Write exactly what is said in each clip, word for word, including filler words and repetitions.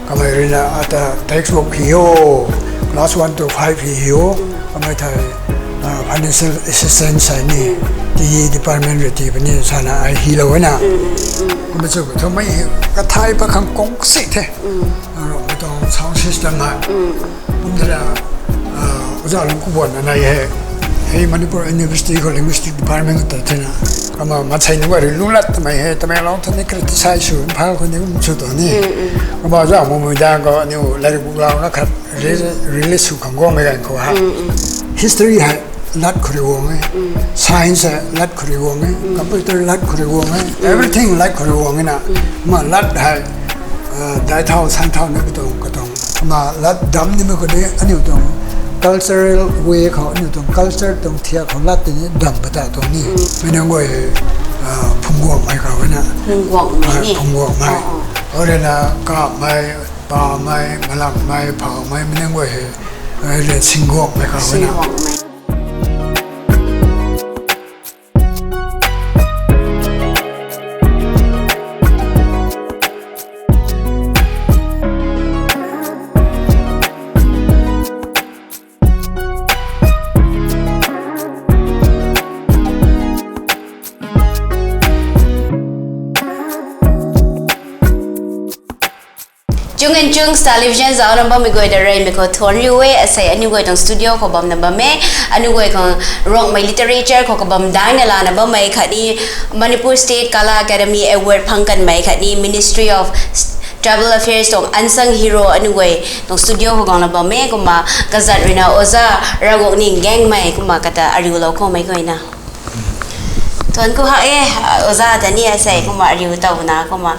Kamei ruina ata textbook hi o, class one to five hi hi o, kamei thei, ah, financial assistance hei ni, ti department rui ti puni sana ai hilou na. Kamei chu thu mei kathai pa khang kong si the. Aro mei tuang sound system na. Kum tara, ah, oja lung kubuan na nai he. Hei Manipur University khou linguistic department ta thena. Kama mansei nunc rui lu lat tamei he, tamei long thani criticize sw, Imphal khou ni kum sw tuang ni. Kama oja mumui dang khou aniu lairik buk lau na khat re-, release sw khang guangmei ganv khou ha. History hei lat khou rui guang e. Science hei lat khou rui guang e. Computer lat khou rui guang e. Everything lat khou rui guang e na. Ma lat hei, ah, dai thau, san thau ni katuang, katuang. Ma lat dam nimei khou ni aniu tuang cultural way khou, aniu tuang culture tuang thiak khou lat tini dam pata tuang ni. Mei nunc guay, ah, phung guangmei khou na. Phung guangmei ni. Phung guangmei. Orena kamei, pamei, malamei, phaumei, mei nunc guay hei, ah, le sing guangmei khou na. Chung and Chungs Television zauc na bammei guay da reymei khou thuanc riu e, asei aniu guay tuang studio khou bam na bam e, aniu guay khang Rongmei literature khou kabam daina lana bammei khatni Manipur State Kala Academy Award phang kanmei khatni Ministry of Tribal Affairs tuang unsung hero aniu guay tuang studio khou gang na bam e, kumna kazat ruina oja Ravguangning Gaengmei kumna kata ariulou khoumei guayna. Thuanc ku hak e, oja ta ni asei kumna ariu tauna kumna,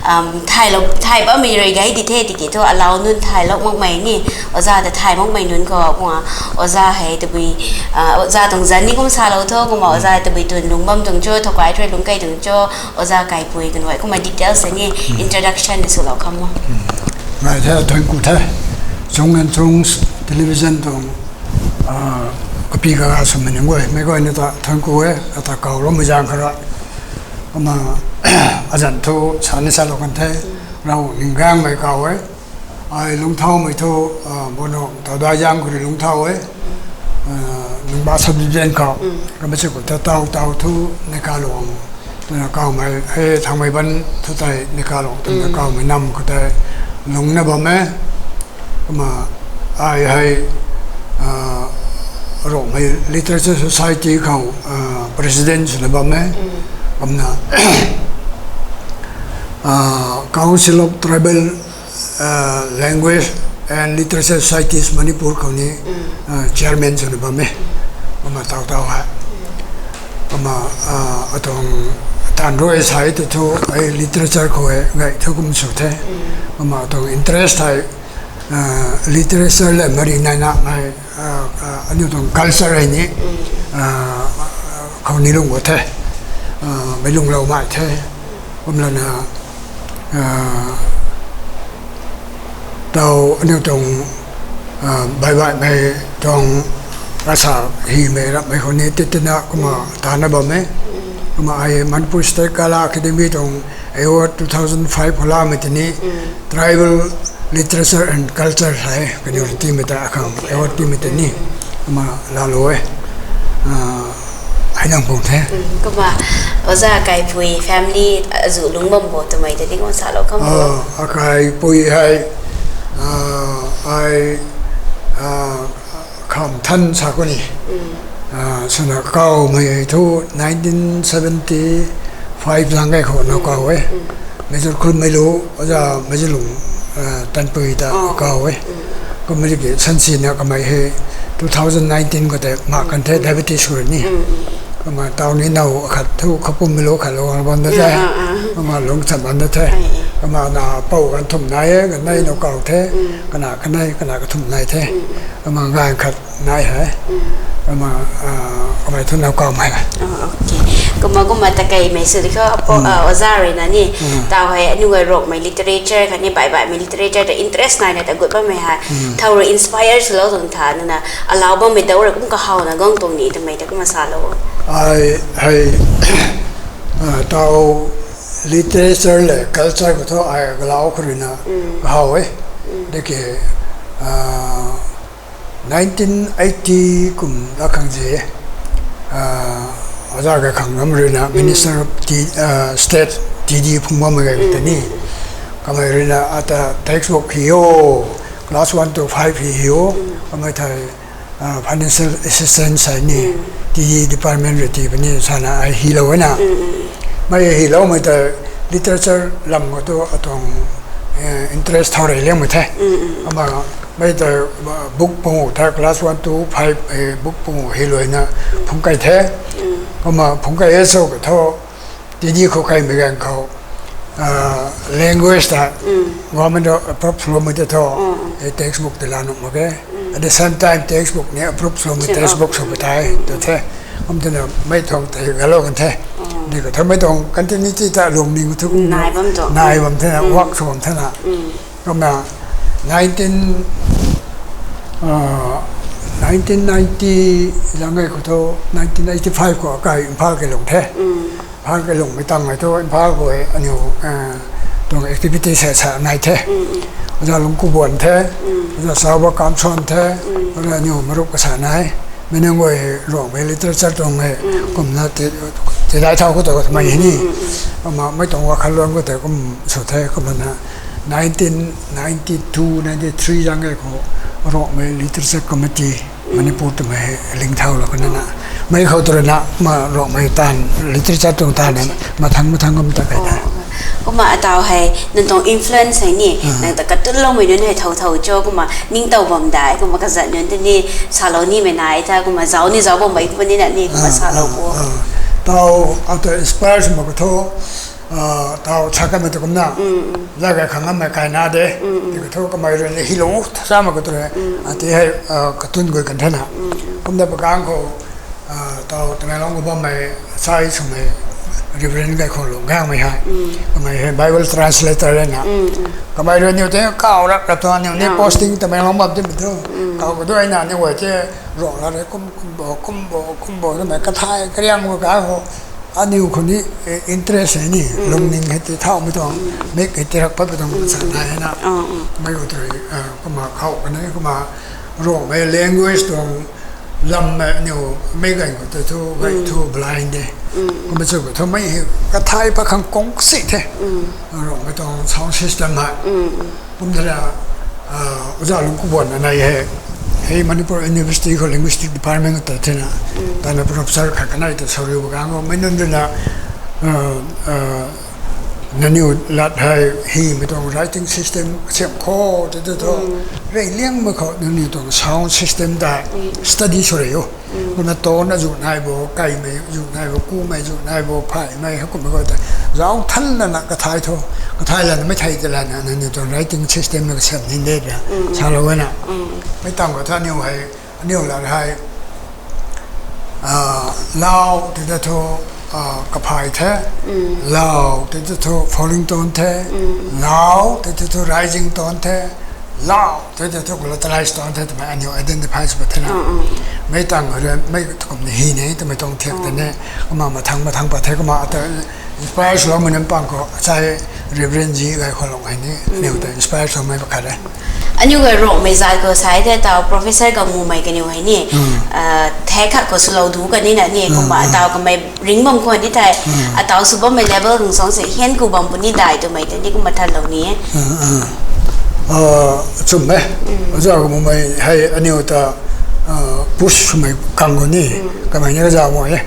um, thaylou, thay bammei rui gay di the, tiki thu alau nunc thaylou makmei ni, oja ta thay makmei nunc khou kumna, oja hei tabui, ah, oja tuang zanc ni kum salou tho, kumna oja tabui tun lung bam tuang cho, thokai thrui lungc kei tuang cho, oja kaipui kan e, kumna details ni introduction ni swlou kham o. Ngai the, thuanc ku the. Chung and Chungs Television tuang, ah, kapi kaga swmei nunc guay, meic guay ni ta thuanc ku e, ata kawloumei zaeng khou rui. Kumna, azanc thu sa ni salou kan the, Ravguangning Gaengmei kaw e. Ai lungcthaumei thu, ah, Bono Tawdai Zaeng khou rui lungcthau e. Ah, Nungba Sub-Division khou, kamei chu khou ta taw taw thu Neikalong, twna kawmei, hei Thangmei Ban thu tei Neikalong twna kawmei nam khou tei lungc na bam e. Kumna ai hei, ah, Rongmei Literature Society khou, ah, president swna bam e. Kumna, ah, Council of Tribal, ah, Language and Literature Societies Manipur khou ni, ah, chairman swna bam e. Kumna taw taw hei. Kumna, ah, atuang taanv rui sai tei thu ai literature khou e gay thu kum sw the. Kumna atuang interest hei, ah, literature le mari naina mei, ah, ah, aniu tuang culture hei ni, ah, khou ni lung gu the, ah, mei lungclou mai the. Kumlana, ah, taw aniu tuang, ah, baihbaihmei tuang rasa hymei rapmei khou ni titina kumna tana bam e. Kumna ai Manipur State Kala Academy tuang award two thousand five khou lamei tini, Tribal Literature and Culture hei kaniw timei ta akhang award timei tini, kumna laalou e. Ah, hei nang pung the. Kumna oja kaipui family azuh lungc bam bo twmei ta ni kumna salou kham bo. Ah, akaipui hei, ah, ai, ah, Khamthan sa khou ni, ah, swna kawmei thu nineteen seventy five zaeng gay khou na kaw e. Major Khunmeilu, oja Meizalung, ah, Tanpui ta kaw e. Kumna ki sansina kamei hei two thousand nineteen khou tei mak kan the diabetes khou ni. Kumna taw ni now akhat thu Khapummeilu khat lou bam da the. Kumna lungc cham bam da the. Kumna na pou kan thum nai e, kanei now kaw the. Kana kanei, kana kathum nai the. Kumna ganv khat nai he. Kumna, ah, kamei thu now kawmei. Kumna, kumna ta kaimei sw di kho, apo, ah, oja ruina ni. Taw hei aniu guay Rongmei literature khatni baihbaihmei literature ta interest naina ta gut bammei hei thow rui inspire swlou tuang tha, nana alau bammei daw rui kum kahawna guang tuang ni twmei ta kumna salou. Ai hei, ah, taw Literature le culture khou thu ai galau khou ruina kahaw e. Diki, nineteen eighty kum la khang zi, aza ga khang ngam ruina Minister of T, State T D phung bam ga ta ni. Kamei ruina ata textbook hi o, class one to five hi hi o, kamei thei financial assistance ai ni, T D department rui ti puni sana ai hilou na. Mei hiloumei ta literature lam khou tu atuang interest thau rei liangmei the. Ama mei ta book pungu the, class one to five book pungu hilouna phungc kai the. Ama phungc kai e so ka tho, T D khou kaimei ganv khou language ta government approve swloumei ta tho, textbook ta la nuh mak e. At the same time textbook ni approve swloumei textbook sw pa tei tu the. Kum twna mei tuang tei galou kan the. Di ka tho mei tuang continuity ta lungning thu nai bam thena, work sw bam thena. Kumna nineteen, nineteen ninety zang e khou thu, nineteen eighty five khou akai Imphal kei lung the. Imphal kei lungmei tang e thu Imphal khou aniu tuang activity sa sa nai the. Oja Lungkubuan the, oja Sauba Kamson the, oja aniu marup kasa nai. Mei nunc guay Ruangmei literature tuang e, kumna tidai thau khou ta kamei ni. Ama mei tuang wakhan luan khou ta kum sw the, kumna nineteen ninety two, ninety three zang e khou Ruangmei Literature Committee Manipur twmei lingthau lou khou nana. Mei khou tu ruina ma Ruangmei taanv, literature tuang taanv mathang mathang kum ta kai the. Kumna ataw hei nang tuang influence hei ni, nang ta katutloumei nunc hei thow thow cho, kumna ningtow bam dai, kumna kazat nunc ta ni salou nimei nai ta, kumna zauc ni zauc bammei kumna ni na ni, kumna salou pu. Taw, ata inspire sw mak ka tho, taw sa kamei ta kumna, la ga khang ngammei kaina de, ti ka tho kamei rui ni hilou, sa mak ka tu rui, ati hei, katun guay kan thena. Kumna pa kang khou, taw Tamenglong khou bammei sai swmei Reverend Gaikhonglung Gangmei hei, kamei hei Bible translator e na. Kamei rui niw tei kaw rap rap tuang aniu ni posting Tamenglong bam timei thu, kaw kaduaina aniu guay tei Ruanglat rui kum kum bo kum bo kum bo twmei kathay kariang khou ka khou, aniu khou ni interest e ni, lungning hei ti thaumei tuang, mik hei ti rak patmei tuang sa nai na. Mei khou tu rui, kumna khou kani kumna Ruangmei language tuang lammei aniu mei ganv khou tei thu gay thu blind de. Kumna chu khou thu mei hei kathay pat khang kung si the. Ruangmei tuang sound system hei. Kum thena, oja Lungkubuan anei hei, hei Manipur University khou linguistic department khou ta thena, tana professor khat kanei ta sauriu ba kang khou mei nunc ruina, nangniw lat hei himei tuang writing system kasiam khou tei tu thu, reyliangmei khou nangniw tuang sound system ta study sw rei o. Kumna tone azu nai bo, kaimei zu nai bo, kumei zu nai bo, phaymei hei kummei khou ta zauc than lana kathay thu, kathay lana mei thei ta lana nangniw tuang writing system na kasiam ni de ra salou e na. Mei tang khou thu aniu hei, aniu lat hei, lau tei ta thu, kaphay the, lau tei ta thu falling tone the, lau tei ta thu rising tone the, lau tei ta thu glotalized tone the twmei aniu identify sw pat thena. Mei tang rui mei tukum ni hi ni twmei tuang thiak ta ni, kumna mathang mathang pat the, kumna ata inspire swloumei nunc pang khou sai Reverend G Gaikhonglung hei ni aniu ta inspire swloumei pakhat e. Aniu ga Ruangmei zat khou sai the taw professor Gangmumei kaniw hei ni, thek khat khou swlou du kanina ni, kumna ataw kamei ring bam khwan di thei, ataw sw bammei level khang song se hian ku bam puni dai twmei tei ni kumna thanlou ni e. Chum e. Oja Gangmumei hei aniu ta push swmei kang khou ni, kamei ni kazauh mak e.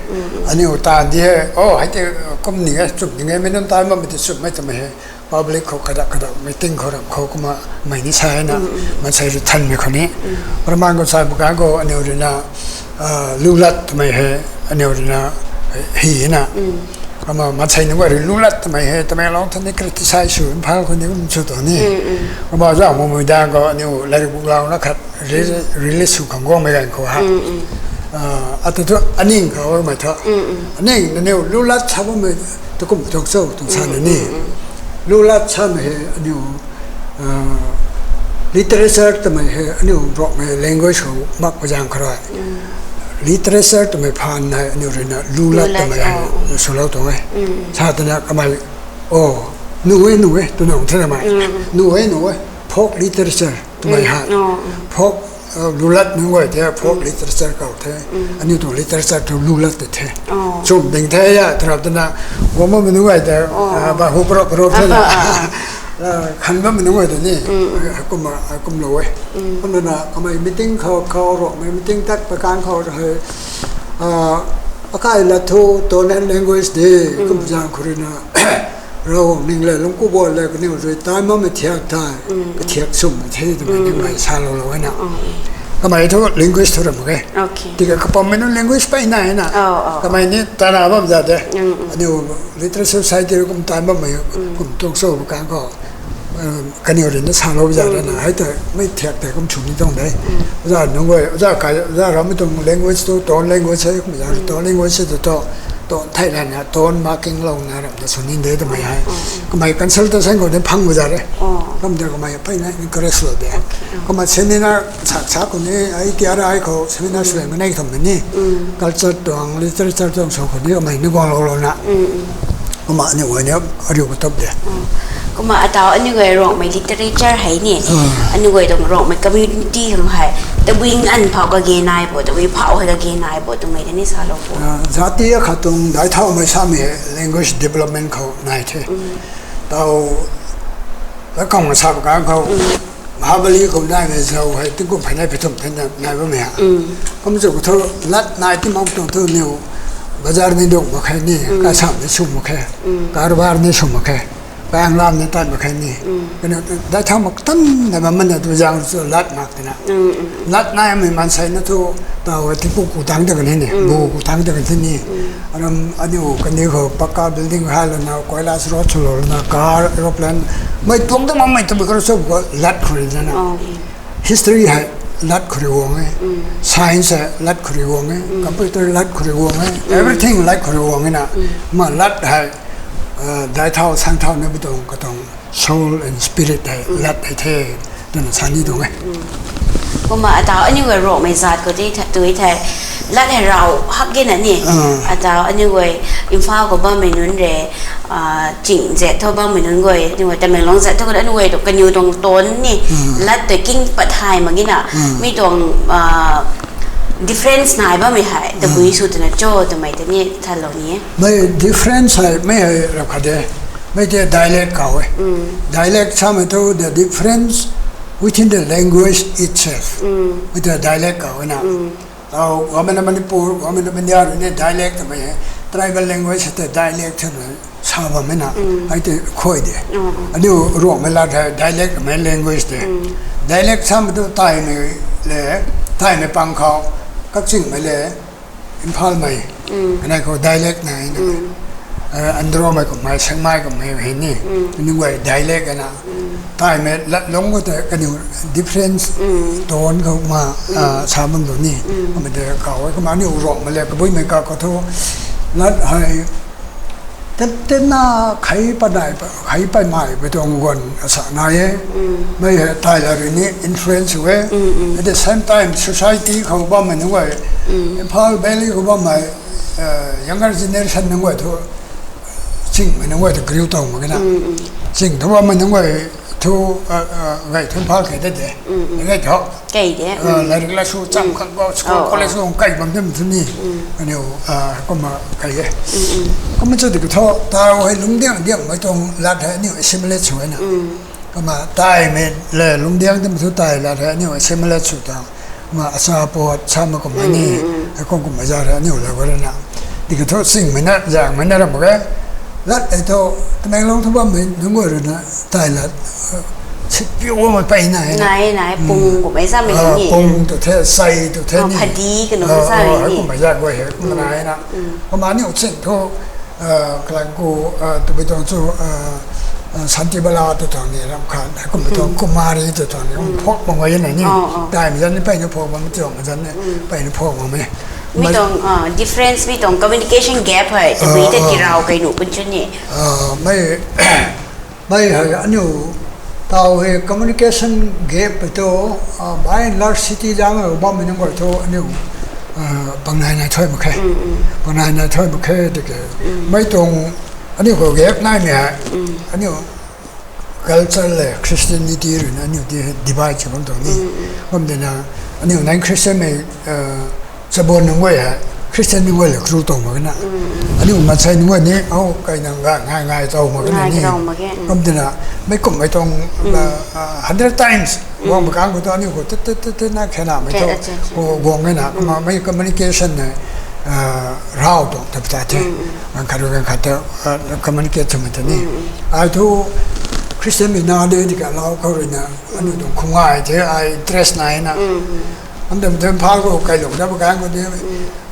Aniu taanv di hei, o hei tei kum ni e, chum ni e, mei nunc taanv bammei tei chum e twmei hei public khou kadak kadak meeting khou ram khou kumna mei ni sa e na, maansei rui thanmei khou ni. Paraman khou sai bu kang khou aniu ruina, lulat twmei hei aniu ruina hi na. Kumna maansei nunc guay rui lulat twmei hei Tamenglong thu ni criticize sw, Imphal khou ni kum sw tuang ni. Kumna zauc Mumei dang khou aniu lairik buk launa khat release sw khang guangmei ganv khou ha, ata thu aning khou mei thu, aning nangniw lulat sa bammei tukum tuang cho tuang sa na ni. Lulat samei hei aniu literature twmei hei aniu Ruangmei language khou mak pa zaeng khou rui, literature twmei phaan hei aniu ruina lulat twmei hei swlou tuang e. Sa twna kamei Oh, nuh e, nuh e, twna the na mei. Nuh e, nuh e. Folk literature twmei hei. Folk, uh, lulat nunc guay the, folk literature khou the. Aniu tuang literature tu lulat te the. Chum ding the ya, tarap twna, guang bammei nunc guay the, uh, ba hu parap parap the na. Uh, khan bammei nunc guay the ni. Kumna, kumlou e. Kumna na, kamei meeting khou, khou ro, mei meeting tat pakan khou hei, uh, akai lat thu, Ton and Language Day, kum zang khou rui na, Ravguangc ning le, lungc ku bol le, kaniw rui tai bammei thiak tei, kathiak sum the twmei ni mei saloulou e na. Kamei thu linguist thu ram mak ge. Tiki kapammei nunc linguist peyna e na. Kamei ni tana bam za de. Aniu Literature Society kum tai bammei, kum talk show pakan khou, kaniw rui na salou za de na. Hei ta mei thiak tei kum sw ni tuang de. Oja nunc guay, oja kai, oja rammei tuang language tu, Ton language hei, kum za Ton language hei tu, tu, Ton thei lana, Ton marking louna ram ta sw ni de twmei hei. Kamei consultation khou ni phang gu za de. Kum de kamei peyna encourage lou de. Kumna seminar sak sak khou ni, I T R I khou seminar sw leng kanei thum ni. Culture tuang, literature tuang sw khou ni kamei ni guanglou lou na. Kumna aniu guay ni ariu katap de. Kumna ataw aniu guay Ruangmei literature hei ni. Aniu guay tuang Ruangmei community khang hei, tabui nganv phau kage nai bo, tabui phau hei kage nai bo twmei ta ni salou bo. Jati akhat tuang daic thaumei samei language development khou nai the. Taw, kakhang sa pakan khou, Mahabali khou naimei zau hei tingkum phey nai phey thum the na, nai bammei ha. Kum chu khou thu lat nai ti mak tuang thu niw, bazar ni duk mak khe ni, kasam ni sw mak khe, karbar ni sw mak khe, kaenglam ni tat mak khe ni. Kaniw daic thau mak tan na bam mana tu zang chu lat mak tina. Lat naimei maansei na thu, taw tingkum ku tang ta kan ni, bu ku tang ta kan ni. Aram aniu kaniw khou pakka building hai lana, koilas road swlou lana, car, aeroplane, mei tuang ta makmei tabui kar sw khou lat khou rui na. History hei lat khou rui guang e, science hei lat khou rui guang e, computer lat khou rui guang e, everything lat khou rui guang e na. Ma lat hei, daic thau sang thau na bi tuang katuang soul and spirit hei lat hei the, twna sa ni tuang e. Kumna ataw aniu guay Ruangmei zat khou tei tha-, tui thei, lat hei rau hak ge na ni. Ataw aniu guay Imphal khou bammei nunc rui, ching zat thu bammei nunc guay, aniu guay Tamenglong zat thu aniu guay tu kaniw tuang Ton ni, lat tei king pat thay mak ge na. Mi tuang difference nai bammei hei tabui sw twna cho twmei ta ni thalou ni e. Mei difference hei mei hei rap khat de. Mei tei dialect kaw e. Dialect samei thu the difference within the language itself. Mei tei dialect kaw e na. Taw, Government of Manipur, Government of India rui ni dialect twmei hei, tribal language hei tei dialect twna sa bammei na, hei tei khuay de. Aniu Ruangmei lat hei dialect twmei language de. Dialect samei thu Taimei le, Taimei pang khou, Kakchingmei le, Imphalmei, kanei khou dialect nai na. Andromei kummei, Sangmei kummei hei ni, aniu guay dialect na. Taimei lat lungc khou tei kaniw difference Ton khou ma, sa bam tu ni. Kumna de kaw e, kumna aniu Ruangmei le Kabuimei kaw khou thu, lat hei, tat tina khei panai pa, khei paimei pa tuang guan asa nai e. Mei hei tai lat rui ni influence e. At the same time, society khou bammei nunc guay, Imphal Valley khou bammei, younger generation nunc guay thu, chingmei nunc guay thu griu tow mak ge na. Ching thu bammei nunc guay thu, gay thu Imphal khe de de. Gay thu, lairik la sw cham khang khou, school, college khou kai bam dem thu ni. Aniu, kumna kai e. Kumna chu di khou thu, taw hei lungcdiang diangmei tuang lat hei aniu assimilate sw e na. Kumna Taimei le lungcdiang diangmei thu tai lat hei aniu assimilate sw ta. Kumna achaput samei kummei ni, heikum kummei zat hei aniu lou e na. Di khou thu chingmei na, zangmei na ram mak ge. Lat hei thu, Tamenglong thu bammei nunc guay rui na, tai lat, sitpiu bammei peyna e na. Nai, nai, pung kummei samei ni. Pung tu the, sai tu the ni. Phadi kanu sa ni. Kummei zat guay hei, kumna nai na. Kumna aniu ching thu, kalang khou, tabui tuang chu, Santibala tu tuang ni ram khat, kummei tuang Kumari tu tuang ni, phok mak guay na ni. Taimei zan ni peyna phok mak, mi tuang zan ni peyna phok mak e. Mi tuang difference, mi tuang communication gap hei tabui tei tirau kei nuh pun chu ni. Mei, mei hei aniu taw hei communication gap hei thu, by and large city zang hei bammei nunc guay thu aniu, pangnai nai thuy mak khe. Pangnai nai thuy mak khe tiki, mei tuang Aniu khou gap naimei hei, aniu culture le Christianity rui na aniu ti divide sw bam tuang ni. Bam de na, aniu nai Christian mei chabuan nunc guay hei, Christian nunc guay le kru tuang mak na. Aniu mansei nunc guay ni, au, kai nang ga ngai ngai tuang mak na ni. Bam de na, mei kum mei tuang hundred times guang bakang khou tu aniu khou tut tut tut tut na khe na mei tu guang e na, kumna mei communication ne rau tuang ta ta the. Nang khat rui nang khat ta communicate sw mei ta ni. Ai thu Christian mei na de di ka lau khou rui na, aniu tuang khou ngai the, ai interest nai na. Am dam dam pha khou kai lung da bakang khou de,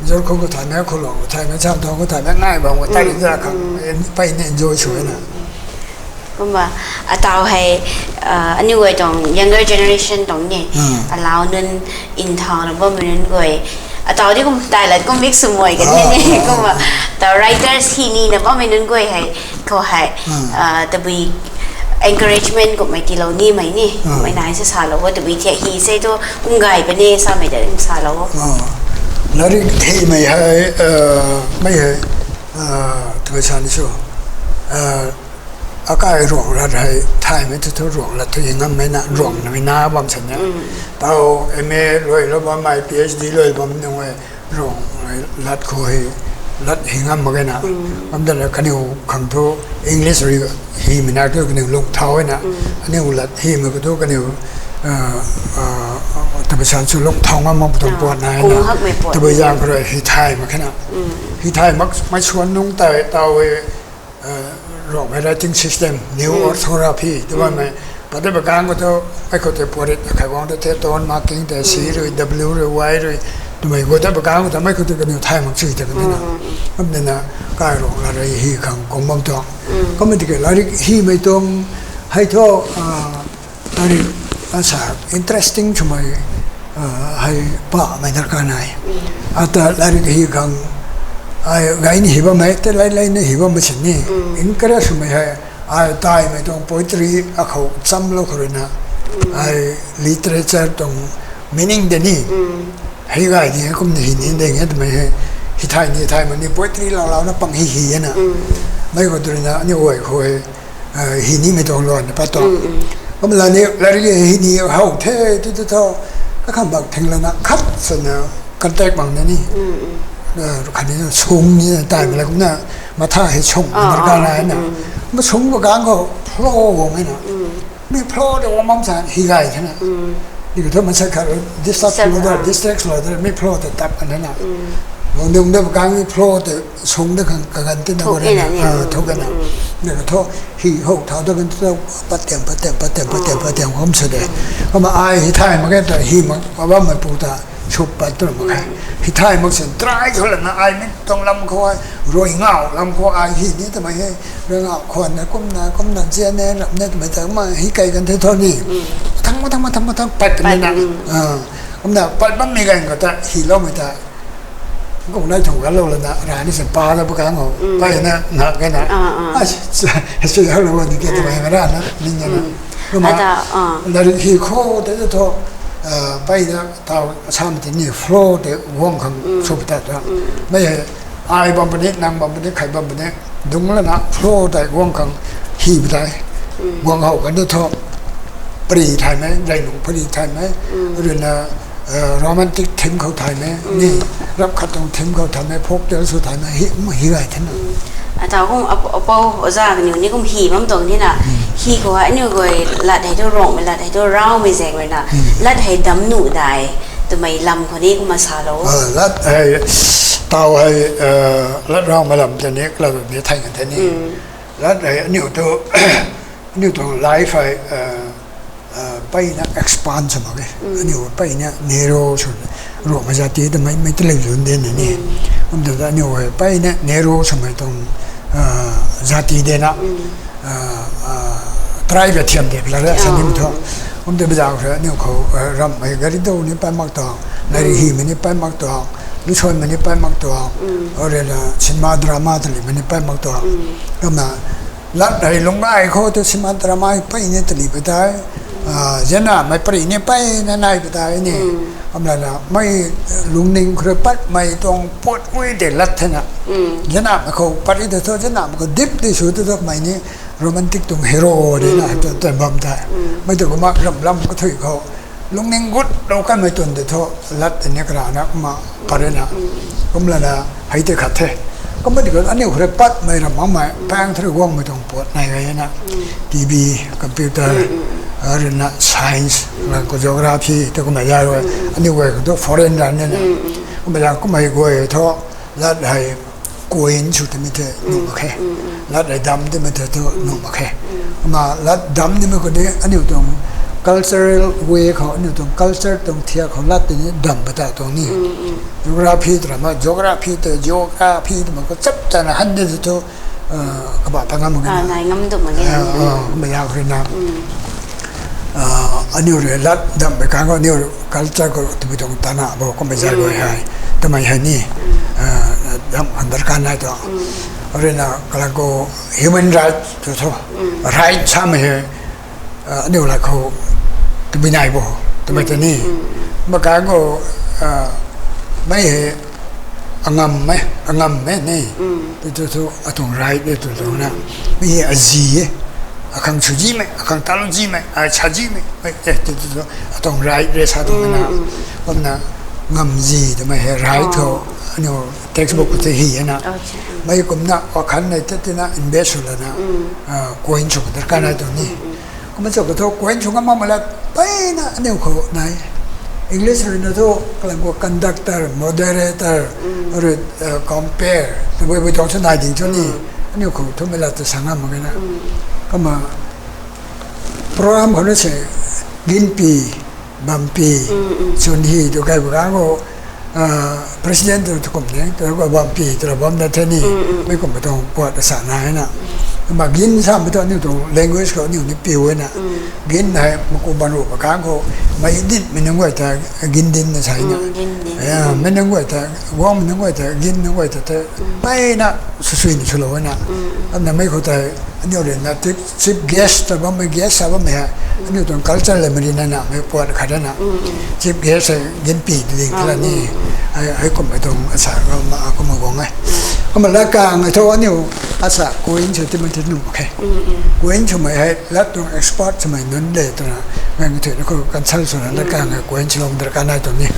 zor khou khou thay mei, khou lou khou thay mei, cham thau khou thay mei, ngai bam khou thay ri za khang, pei ni enjoy sw e na. Kumna, atau hei, aniu guay tuang younger generation tuang ni, alau nunc nthau na bammei nunc guay, atau di kum tai lat kum bik swmei kan ni, kumna, tau writers hi ni na bammei nunc guay hei, khou hei, tabui encouragement kummei tiilou nimei ni, mei nai se salou o, tabui thiak hi se tu kum gay puni samei ta kum salou o. Lairik himei hei, mei hei, tabui sa ni sw, akai ruang lat hei thaymei thu thu ruang lat thu hi ngammei na, ruang namei na bam san na. Tau M A luailou bammei, P H D luai bam nunc e, ruang lat khou hei, lat hi ngam mak e na. Bam da la kaniw khang thu English rui himei na thu kaniw lung thau e na. Aniu lat himei khou thu kaniw tabui san sw lung thau ngam mak tuang puat nai na. Tabui zaeng khou rui hi thay mak khe na. Hi thay mak mei suan nunc tei tau e, ruangmei writing system, new orthography tw bammei, pat de bakang khou thu, mei khou tei puat rit khat guang ta the, tone marking tei, C rui, W rui, Y rui, twmei khou ta bakang khou ta mei khou tei kaniw thay mak chui ta kan na. Bam de na, kai ruang lat rui hi khang kum bam tuang. Kumna tiki lairik himei tuang hei thu, lairik asa interesting swmei hei pamei darkar nai. Ata lairik hi khang, ai gay ni hi bammei, te lai lai ni hi bammei sin ni, encourage swmei hei, ai taimei tuang poetry akhou chamlou khou rui na, ai literature tuang meaning de ni, hei gay ni kum ni hi ni de nge twmei hei, hi thay ni thay mak ni poetry lau lau na pang hi hi e na. Mei khou tu rui na aniu guay khou hei, hi nimei tuang luan na pat tuang. Kum la ni lairik hi ni how the tu tu thu, kakham bak thing lana khat swna contact bang na ni. Khat ni sung ni taimei la kumna, matha hei sung darkar nai na. Ma sung bakang khou flow guang e na. Mi flow de guang bam sa hi gay the na. Ni khou thu mansei khat distract lou da, distract lou da, mi flow tei tap kan na. Guang dung de bakang mi flow tei sung de khang kaganv tina thuk e na ni. Thuk e na. Ni khou thu hi how thau da kan thu pat tiam pat tiam pat tiam pat tiam pat tiam kum sw de. Kumna ai hi thay mak khe ta hi mak bammei pu ta sw pat tu mak khe. Hi thay mak sin try khou lana ai mi tuang lam khou ai, rui ngau lam khou ai hi ni twmei hei, rui ngau khwan na kumna kumna zian ne ram ne twmei ta ma hi kai kan the thu ni. Mathang mathang mathang mathang pat kan na. Kumna pat bammei gan khou ta hiloumei ta, kum nai thung ganlou lana ra ni sin pa la bakang khou, pai na na kai na. Sui hak lou ni ke twmei ra na ning na. Kumna lairik hi khou tei thu, pai na tau samei tei ni flow tei guang khang sw pat ta. Mei hei, ai bam puni, nang bam puni, khat bam puni, dung lana flow tei guang khang hi pat tei. Guang how kan thu, pari thaymei, dainung pari thaymei, rui na romantic theme khou thaymei ni, rap khat tuang theme khou thaymei, folk tale sw thaymei hi, hi gay the na. Atau kum apou oza kaniw ni kum hi bam tuang ni na, hi khou aniu guay lat hei thu ruangmei lat hei thu raumei zaeng rui na, lat hei dam nuh dai twmei lam khou ni kumna salou. Lat hei, tau hei, lat raumei lam tei ni lat ni thay kan the ni. Lat hei aniu tu, aniu tuang life hei, mpeyna expand sw mak e. Aniu mpeyna narrow sw, ruangmei zati ta mei, mei ta lei zun de na ni. Kum ta ta aniu hei mpeyna narrow swmei tuang zati de na, tribe thiam de la ra sa nim thu. Kum ta bazar khou aniu khou, rammei gari dou ni pat mak tuang, lairik himei ni pat mak tuang, lusuanmei ni pat mak tuang, rui na cinema drama talimei ni pat mak tuang. Kumna lat hei lungc gay khou tu cinema drama hei mpeyna tali pat tei. Zianna mei pari ni peyna nai pata ni. Amlana mei lungning khou rui patmei tuang puat ui de lat thena. Zianna mei khou pari de thu, zianna mei khou deep di sw tu tu mei ni romantic tuang hero de na tu tan bam tei. Mei tu kumna ram lam kathui khou lungning gut lou kanmei tun de thu, lat tei ni karana kumna pari na. Kumlana hei tei khat the. Kumna di khou aniu khou rui patmei ram makmei, pang thari guangmei tuang puat nai gay na. T V, computer, rui na science, lang khou geography, tu kumna ya rui. Aniu guay khou thu foreign ran ni na. Kumna ya kumna guay thu, lat hei coin sw tami the nuh mak khe. Lat hei dam tami the thu nuh mak khe. Kumna lat dam nimei khou ni aniu tuang cultural way khou, aniu tuang culture tuang thiak khou lat tei ni dam pata tuang ni. Geography tu rama, geography tu, geography tu mak khou chap tana han de thu, kaba pa ngam mak khe na. Nai ngam tu mak khe. Kumna ya khou rui na. Aniu rui lat dam pei kang khou aniu culture khou tabui tuang tana bo kumna zay guay hei. Tamei hei ni, dam han darkar nai tu. Rui na kalang khou human right tu thu. Right samei hei, aniu lat khou tabui nai bo, tamei ta ni. Maka khou, mei hei angam e, angam e ni. Tu tu thu atuang right e tu tu na. Mi hei azi e. Akhang swzimei, akhang talou zimei, a sa zimei, mei e tu tu thu atuang right re sa tuang na. Kumna ngamzi twmei hei right khou, aniu textbook khou tei hy e na. Mei kumna wakhan nei te tina invest sw lana, coin sw darkar nai tuang ni. Kumna cho khou thu coin sw ngam mak mak lat peyna aniu khou nai. English rui na thu kalang khou conductor, moderator, rui, compare, tabui bui tuang sw nai ding cho ni. Aniu khou thu mei lat ta sa ngam mak khe na. Kumna program khou na se, ginpi, bampi, chwn hy tu kai bu kang khou, president tu kum ni, tu khou bampi tu ra bam na the ni, mei kumna tuang puat ta sa nai na. Kumna gin samei tu aniu tuang language khou aniu ni piu e na. Gin hei maku ban ru pa kang khou, mei dinmei nunc guay ta gin din na sa na. Mei nunc guay ta, guangmei nunc guay ta, gin nunc guay ta te, peyna swsui ni swlou e na. Kumna mei khou tei, aniu rui na chief guest ta bammei, guest sa bammei hei, aniu tuang culture le mari na namei puat khat e na. Chief guest hei ginpi ti ding tila ni. Hei kummei tuang asa, kumna guang e. Kumna lat kang e thu aniu asa coin sw timei ti nuh mak khe. Coin swmei hei lat tuang expert swmei nunc de twna, ngang thuina khou consult swna lat kang e coin swlou darkar nai tuang ni.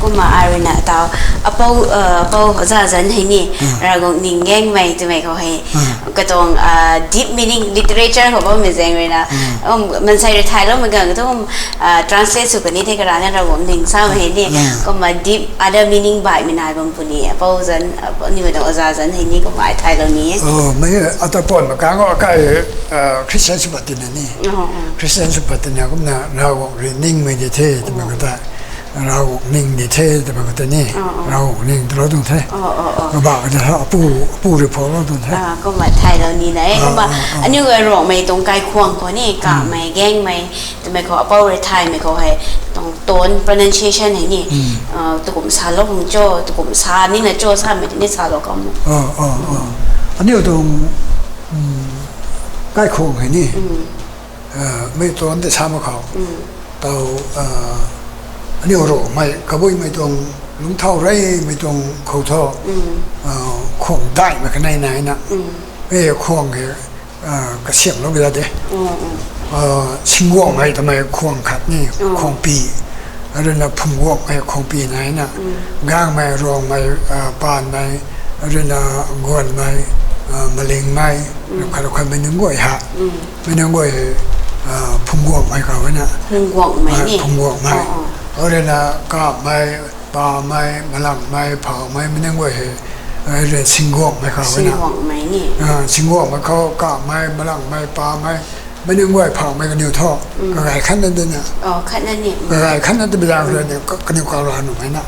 Kumna ai rui na tau, apou, apou Oja Zan hei ni, Ravguangc ning gaengmei twmei khou hei, katuang, deep meaning literature khou bammei zaeng rui na, mansei rui thayloumei ganv thu, translate sw kani the karana Ravguangc ning samei hei ni, kumna deep other meaning baihmei nai bam puni, apou Zan, aniu tuang Oja Zan hei ni kumna ai thaylou ni e. Mei ata puan mak kang khou akai, Christian sw pat tina ni. Christian sw pat tina kumna Ravguangc rui ningmei di the twmei khou ta. Ravguangc ning di the twmei khou ta ni. Ravguangc ning twlou tuang the. Kabah ta apu, apu rui phoulou tuang the. Kumna thaylou ni na e. Kumna aniu Ravguangmei tuang kaikhwang khou ni, kamei, gaengmei, twmei khou apou rui thaymei khou hei, tuang tone pronunciation hei ni, tukum salou hung cho, tukum sa nina cho samei tei ni salou kam. Aniu tuang kaikhwang hei ni, mei tuang tei sa mak khou, tau, aniu Ravguangmei kabuimei tuang lungcthau reymei tuang khou thu, khwang daihmei kanei nai na. Mei khwang hei, kasiamhlou bi da de. Singguangmei twmei khwang khat ni, khwangpi. Rui na phungguangmei khwangpi nai na. Gaengmei, Ruangmei, Paanmei, rui na Guanmei, Malingmei, khat khatmei nunc guay ha. Mei nunc guay, phungguangmei khou na. Phungguangmei. Rui na Kammei, Paamei, Malangmei, Phaumei, mei nunc guay hei, rui Singguangmei khou na. Singguangmei khou, Kammei, Malangmei, Paamei, mei nunc guay Phaumei kaniw thu, kagay khatna dina. Kagay khatna ti bizang rui ni, kaniw kau ra nuhmei na.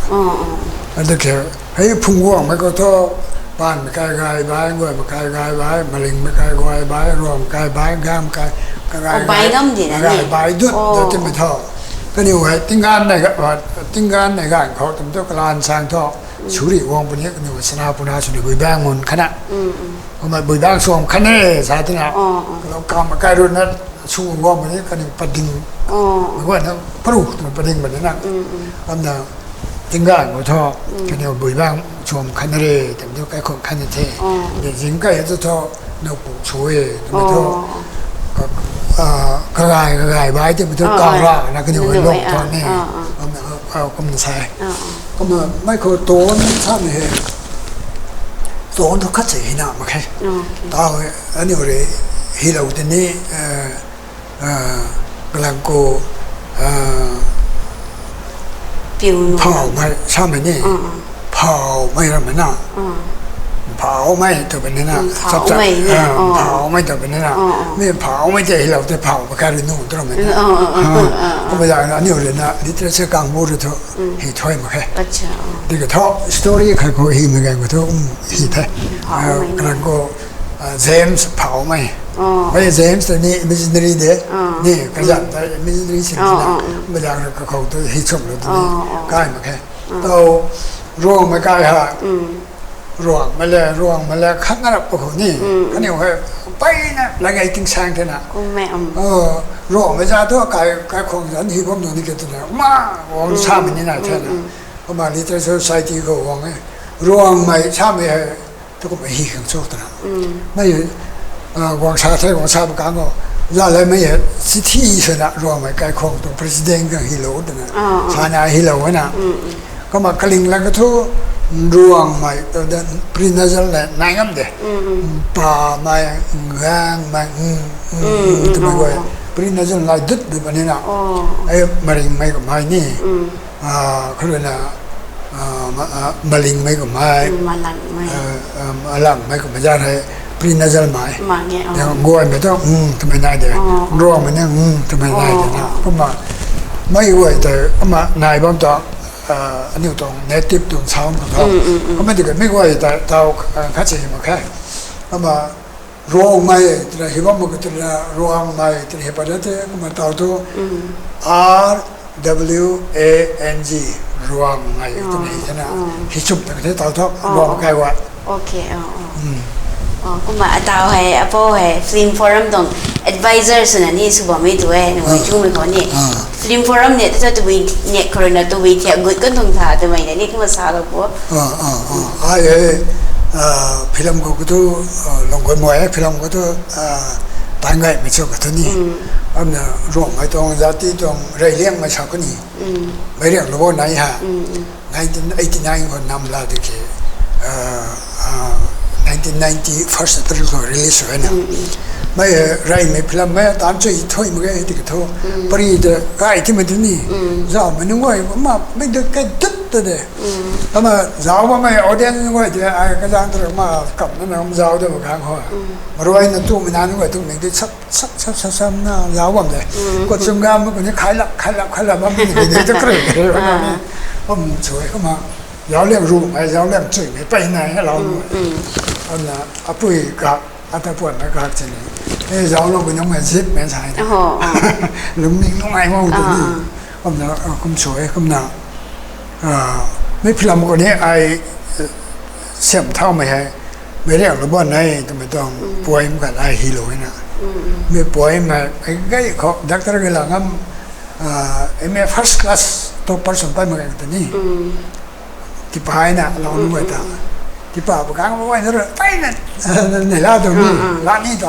Adu khe, hei phungguangmei khou thu, Paanmei kai gay bai, Guanmei kai gay bai, Malingmei kai gay bai, Ruangmei kai bai, Gaengmei kai, kagay bai dut, dut timei thu. Kaniw hei tingganv nei ganv khou twmei thu kalaan sang thu, suri guang puni kaniw hei sana puna swna bui baeng mun khatna. Kumna bui baeng suam khatna sa tina. Kalou Kammei kai rui na, Su guang mani kaniw pading. Oh. Guan na paru tu pading mani na. Mm, mm. Amna tingga gu tho, mm, kaniw bui bang chuam khan re, tam tu kai khong khan the. Oh. De jing kai tu tho, nau pu su e, tu tho. Oh. Ka, ah, ka gai, ka gai bai te tu, oh, kau, oh, ra na kaniw, nanu, long, eh, tho, ah, ne. Ah, ah. Amna, ah, kum na sai. Ah, ah. Kumna mei khou ton sa ni he. Ton tu khat se hi na mak khe. Okay. Tau he, aniu rui hi lou tini, eh, ah, galang khou, ah, piu nu phau mei sa mei ni. Ah, ah. Phau mei ram mei na. Ah. Phau mei tu bam ni na. Mm, phau mei ni. Ah, oh. Phau mei tu bam ni na. Oh, oh. Mi phau mei te hi lou te phau ba ka ri nu tu ram mei na. Mm, oh, oh, oh, ah, ah, ah. Kumna aniu rui na literature kang bu ri thu. Mm. Hi thoi mak khe. Acha, oh. Di ka tho story khat khou hi mei gan khou thu, um, hi the. Mm, phau mei. Ah, mei. Kalang khou, ah, James Phau mei. Oh. Mei James ta ni missionary de. Oh. Ni, mm, kazan ta missionary sin, oh, na. Oh, oh. Mei lang ka khou tu hi chum lou tu ni. Oh, oh. Kai mak khe. Oh. Tau, Ruang mei kai ha. Mm. Ruang mei le, Ruang mei le, khat na rap pa khou ni. Mm, mm. Kaniw hei, pai na, la gai ting sang the na. Kum mei, um. Oh, Ruang mei za tu, kai, kai khong zan hi bam nu ni ke tu na. Ma, wang, mm, sa mei ni na the na. Mm, mm. Kumna Literature Society khou wang e. Ruang mei sa mei hei, tu kum hi khang chok ta na. Mm. Mei, ah, wang sa the, wang sa ba kang o. Za le mei hei, chithi sa na, Ruang mei kai khong tu, president khang hi lou ta na. Ah, ah. Sa na hi lou na. Mm, mm. Kumna kaling la ka thu, Ruang mei, tu da, prenasal le, nai ngam de. Mm, mm. Pa mei, gang mei, mm, mm, mm, mm, tu mei, oh, guay. Oh. Prenasal lai dut du bam ni na. Oh. Ai, maring mei kum mei ni. Mm. Ah, kha rui na, ah, ma-, ah, maling mei kum mei. Mm, malang mei. Ah, ah, malang mei kum mei za hei, prenasal mei. Mei e, oh. Ya, guay mei tu, mm, tu mei nai de. Oh, oh. Ruang mei ni, mm, tu mei nai de na. Oh, oh. Kumna, mei guay ta, kumna nai bam ta, ah, aniu tuang native tuang sound khou tho. Mm, mm, mm. Kumna di ka mei guay ta, tau, ah, khat se hi mak khe. Kumna Ruang mei, twna hi bam mak ka twna Ruang mei, twna hi pat da the, kumna tau tu, mm, R W A N G, Ruang mei, oh, twna hi the na. Oh. Hi chum ta ka the tau tu, oh, Ruang, oh, kai wa. Okay, oh, oh. Mm. Oh, kumna atau hei, apou hei, Film Forum tuang advisor swna ni sw bammei tu e, na, ah, mei chungmei khou ni. Ah. Film Forum ni, ta tabui ni, khou rui na tabui thiak gut kan tuang tha, twmei na ni kumna sa lou pu. Ah, ah, ah. Ai, ai, ah, film khou ka tu, ah, long koi mo e, film khou tu, ah, tan gay mei cho ka tu ni. Mm. Amna Ruang mei tuang, zati tuang, rey liang mei sa ka ni. Mm. Mei riang lou bo nai ha. Mm, mm. Nineteen eighty-nine khou nam la di ke, ah, ah, nineteen ninety first April khou release sw na. Mm, mm. Mei, eh, rey mei film mei tan chui thui mak ge di ka thu. Mm. Pari de kai ti mei tu ni. Mm. Zau mei nunc guay ma mei de kai dut ta de. Mm. Kumna zau ma mei audience nunc guay de ai ka zang ta ma kam na nam zau de ma kang ho. Mm. Maruai na tu mei na nunc guay tu mei de sap sap sap sap sap na zau bam de. Mm. Khou chum gam khou ni khai lap khai lap khai lap bam ni de tu kre kre na ni. Ah. Bam chui kumna. Zau liang ru mei, zau liang chui mei, pei nai na lou. Mm, mm. Kumna apui kak, ata puan mei kak chini. E zau lou kuni mei zip mei sai na. Oh, oh. Lungning nungai mo tu ni. Ah, ah. Kumna, ah, kum sw e, kumna. Ah, mei film khou ni ai, eh, siam thau mei hei. Mei riang lou bo nai, twmei tuang, mm, poem khat ai hi lou na. Mm, mm. Mei poem hei, ai gay khou, doctor gay la ngam, ah, M A first class topper sw pai mak ge ta ni. Mm. Tipai na, lou, mm, nunc guay ta. Mm, mm. Tipa pa kang lou guay na rui, pai na, nei la tu ni, mm, mm, la ni tu.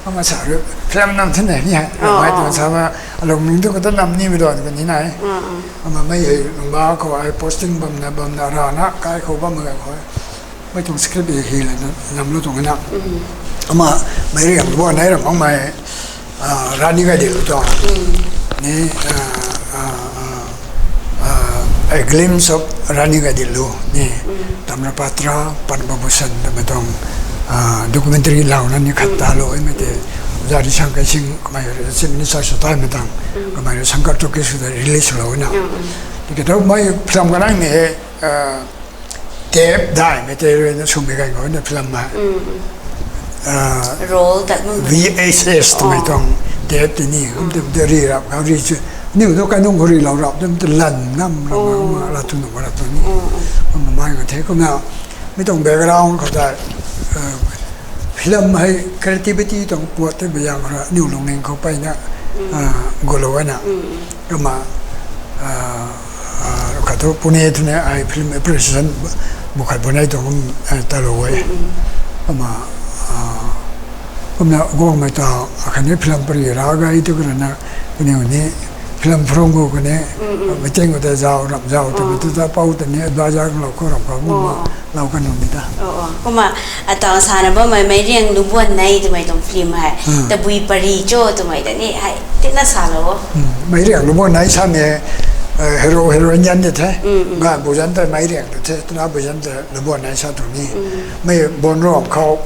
Kumna sa rui, film nam thun nei ni hei, oh, mai tu, oh, sa ma, alung ming tu ka ta nam ni mei do, ka ni nai. Mm, mm. Kumna mei hei, lung ba khou ai posting bam na, bam na, ra na, kai khou bam ga khou. Mei tuang script hi hi la na, nam lou tuang na. Mm. Kumna, mei riang lou bo nai ram bang mei, ah, Rani Gaidinliu tuang. Mm. Ni, ah, ah, ah, ah, A Glimpse of Rani Gaidinliu ni, mm, Tamirapatra Padma Bhushan twmei tuang, ah, documentary lou na ni khat, mm, ta lou e mei te. Oja Risangkei Singh kamei rui Chief Minister sw tai mei tang, mm, kamei rui Sankar Talkies sw ta release lou na. Mm, mm. Tiki thu mei film kanang ni he, ah, Tape dai mei te rui na swmei gan khou na film mei. Mm, mm. Ah, roll tat mei. V H S twmei, oh, tuang tape ti ni, kum, mm, tu, tu ri rap, khou ri chu. Niw tu kai nung khou ri lou rap, tu, tu lan ngam rap, oh, ngam rap tu nung rap tu ni. Mm, mm. Kum mai ka the, kumna, mi tuang background khou ta, ah, Film hei creativity tuang puat tei baihmei zaeng khou rui aniu lungning khou mpeyna, ah, gulou na. Kumna, ah, ah, khat thu Pune thu ni ai film appreciation bu khat bu nei tuang, ah, talou e. Kumna, ah, kumna guangmei ta, akhatni film pary ra gay tu karana, kaniw ni film phrung gu kani, meeting khou ta zauc, ram zauc, twmei tu ta pou ta ni advisor lou khou ram khou kumna, lou kan nuh ni ta. Oh, oh. Kumna, ataw sana bammei Meiriang Lubuan Nei twmei tuang film hei. Hmm. Tabui pary cho twmei ta ni hei, tina salou. Hmm. Meiriang Lubuan Nei samei, eh, hero, heroine nzian de the. Hmm, hmm. Ga bu zan ta Meiriang tu the, tuna bu zan ta Lubuan Nei sa tu ni. Hmm. Mei Bonram khou,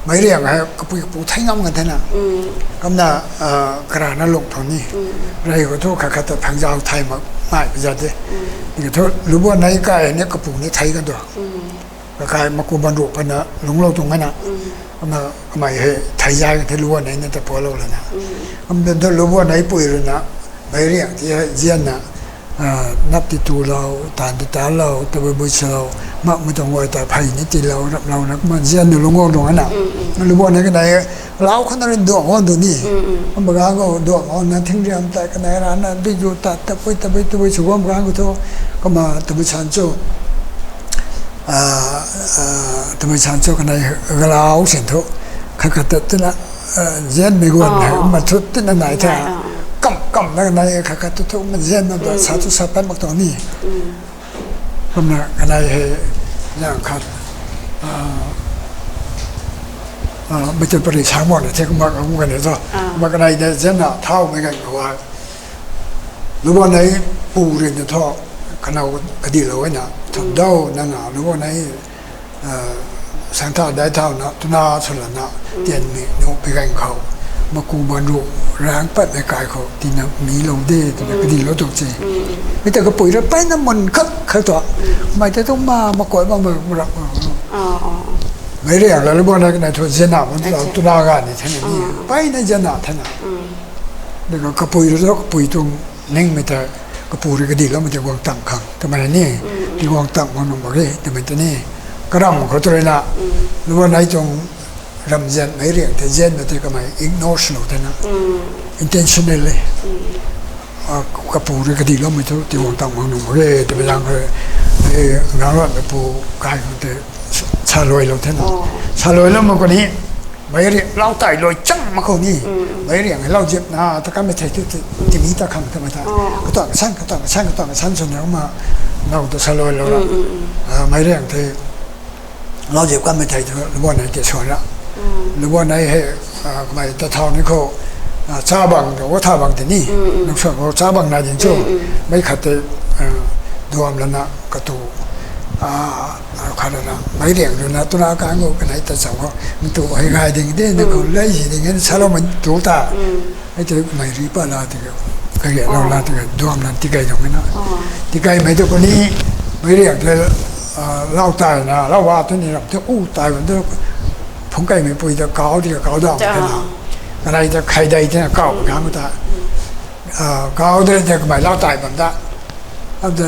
Meiriang hei kapui kapu thei ngam kan the na. Hmm. Kumna, ah, karana lung thu ni. Hmm. Rey khou thu khat khat ta phang zauc thei mak, mai pi za de. Hmm. Ni khou thu Lubuan Nei kai ni kapu ni thei kan tu. Hmm. Kakai Maku Banru pana lungclou tuang na. Mm. Kumna kamei hei thei zay ka the Lubuan Nei na ta pualou lana. Mm. Kumna ta Lubuan Nei pui rui na, Meiriang ti hei nzianna, ah, nap ti tulou, taanv ti taanclou, tabui bui salou, makmei tuang guay ta phey ni tiilou, raplou na, kumna nzianna lungc guang tuang na. Mm, mm. Lubuan Nei kanei, lau khou na rui duang guang tu ni. Mm, mm. Kumna ganv khou duang guang na thingriam ta kanei rana, dui zu ta, tabui, tabui, tabui, sw guang ganv khou thu, kumna tabui san cho. Ah, ah, tabui san cho kanei galau sin thu. Khat khat ta tina, ah, nzianmei guan hei, oh, ma thu tina nai the. Nai, oh. Kam, kam na kanei khat khat tu thu ma nzianna ta, mm, sa thu, mm, sa pat mak tuang ni. Mm. Kumna kanei hei, zaeng khat, ah, ah, mei ta pary sa mak na the kumna kum kanei thu. Ah. Kumna kanei de nzianna thaumei ganv khou a. Lubuan Nei pu rui na thu, kanow kadihlou na, thum, mm, dau na na, Lubuan Nei, ah, sang tha dai thau na, tuna sw lana, mm, tian mi nu pi ganv khou, Maku Banru rang patmei kai khou, tina mi lou de, tina, mm, kadihlou tu che. Mm. Mi ta kapui rui mpeyna mun khat khat tu, mm, mei ta tu ma, makuai ma, ma, ma, ma. Ah, ah, ah. Meiriang la Lubuan Nei kanei thu nzianna, mun, acha, tuna ga ni the ni, ah, mpeyna nzianna the na. Mm. Dega kapui rui thu kapui tuang ningmei ta, kapu rui kadihloumei ta guang tang khang twmei ni, mm, mm, ti guang tang mak nuh mak ge twmei ta ni. Karam khou tu rui na, mm, Lubuan Nei tuang ramzian Meiriang tei nzianmei tei kamei ignore swlou the na. Mm. Intentionally. Mm. Ah, kapu rui kadihloumei thu ti guang tang mak nuh mak ge twmei zaeng khou, eh, ngang lat mei pu kai khou tei sa, saluailou the na. Oh. Saluailoumei khou ni, Meiriang lau tai luai chang mak khou ni. Mm, mm. Meiriang hei lau ziap na, ta kanmei thei thu, ti, mm, timi ta khang twmei ta. Oh. Katuang kasan, katuang kasan, katuang kasan swna ma, nau ta saluailou ra. Mm, mm, mm. Ah, Meiriang tei lau ziap kanmei thei thu, Lubuan Nei tei swan ra. Mm. Lubuan Nei hei, ah, kamei ta thau ni khou, ah, cha bang, wa tha bang tei ni. Mm, mm. Nung swan khou cha bang na ding cho. Mm, mm. Mei khat tei, ah, duam lana katu, ah, ah, khat rui na, Meiriang rui na, tuna kang khou kanei ta chau khou, ntu hei ngai ding de, na khou, mm, lei si ding e, saloumei tu ta. Mm. Hei tei mei ri pat la tei, kage lou la tei, duam lan tikei tuang na. Oh. Tikeimei tu kuni, Meiriang tei, ah, lau tai na, lau wa tu ni ram tei, u tai bam tu, phung keimei pui ta kau tei, kau dau, cha, tei na. Kanei ta khai dei tei na, kau, mm, kang ta. Mm. Ah, kau de tei kamei lau tai bam ta. Ata,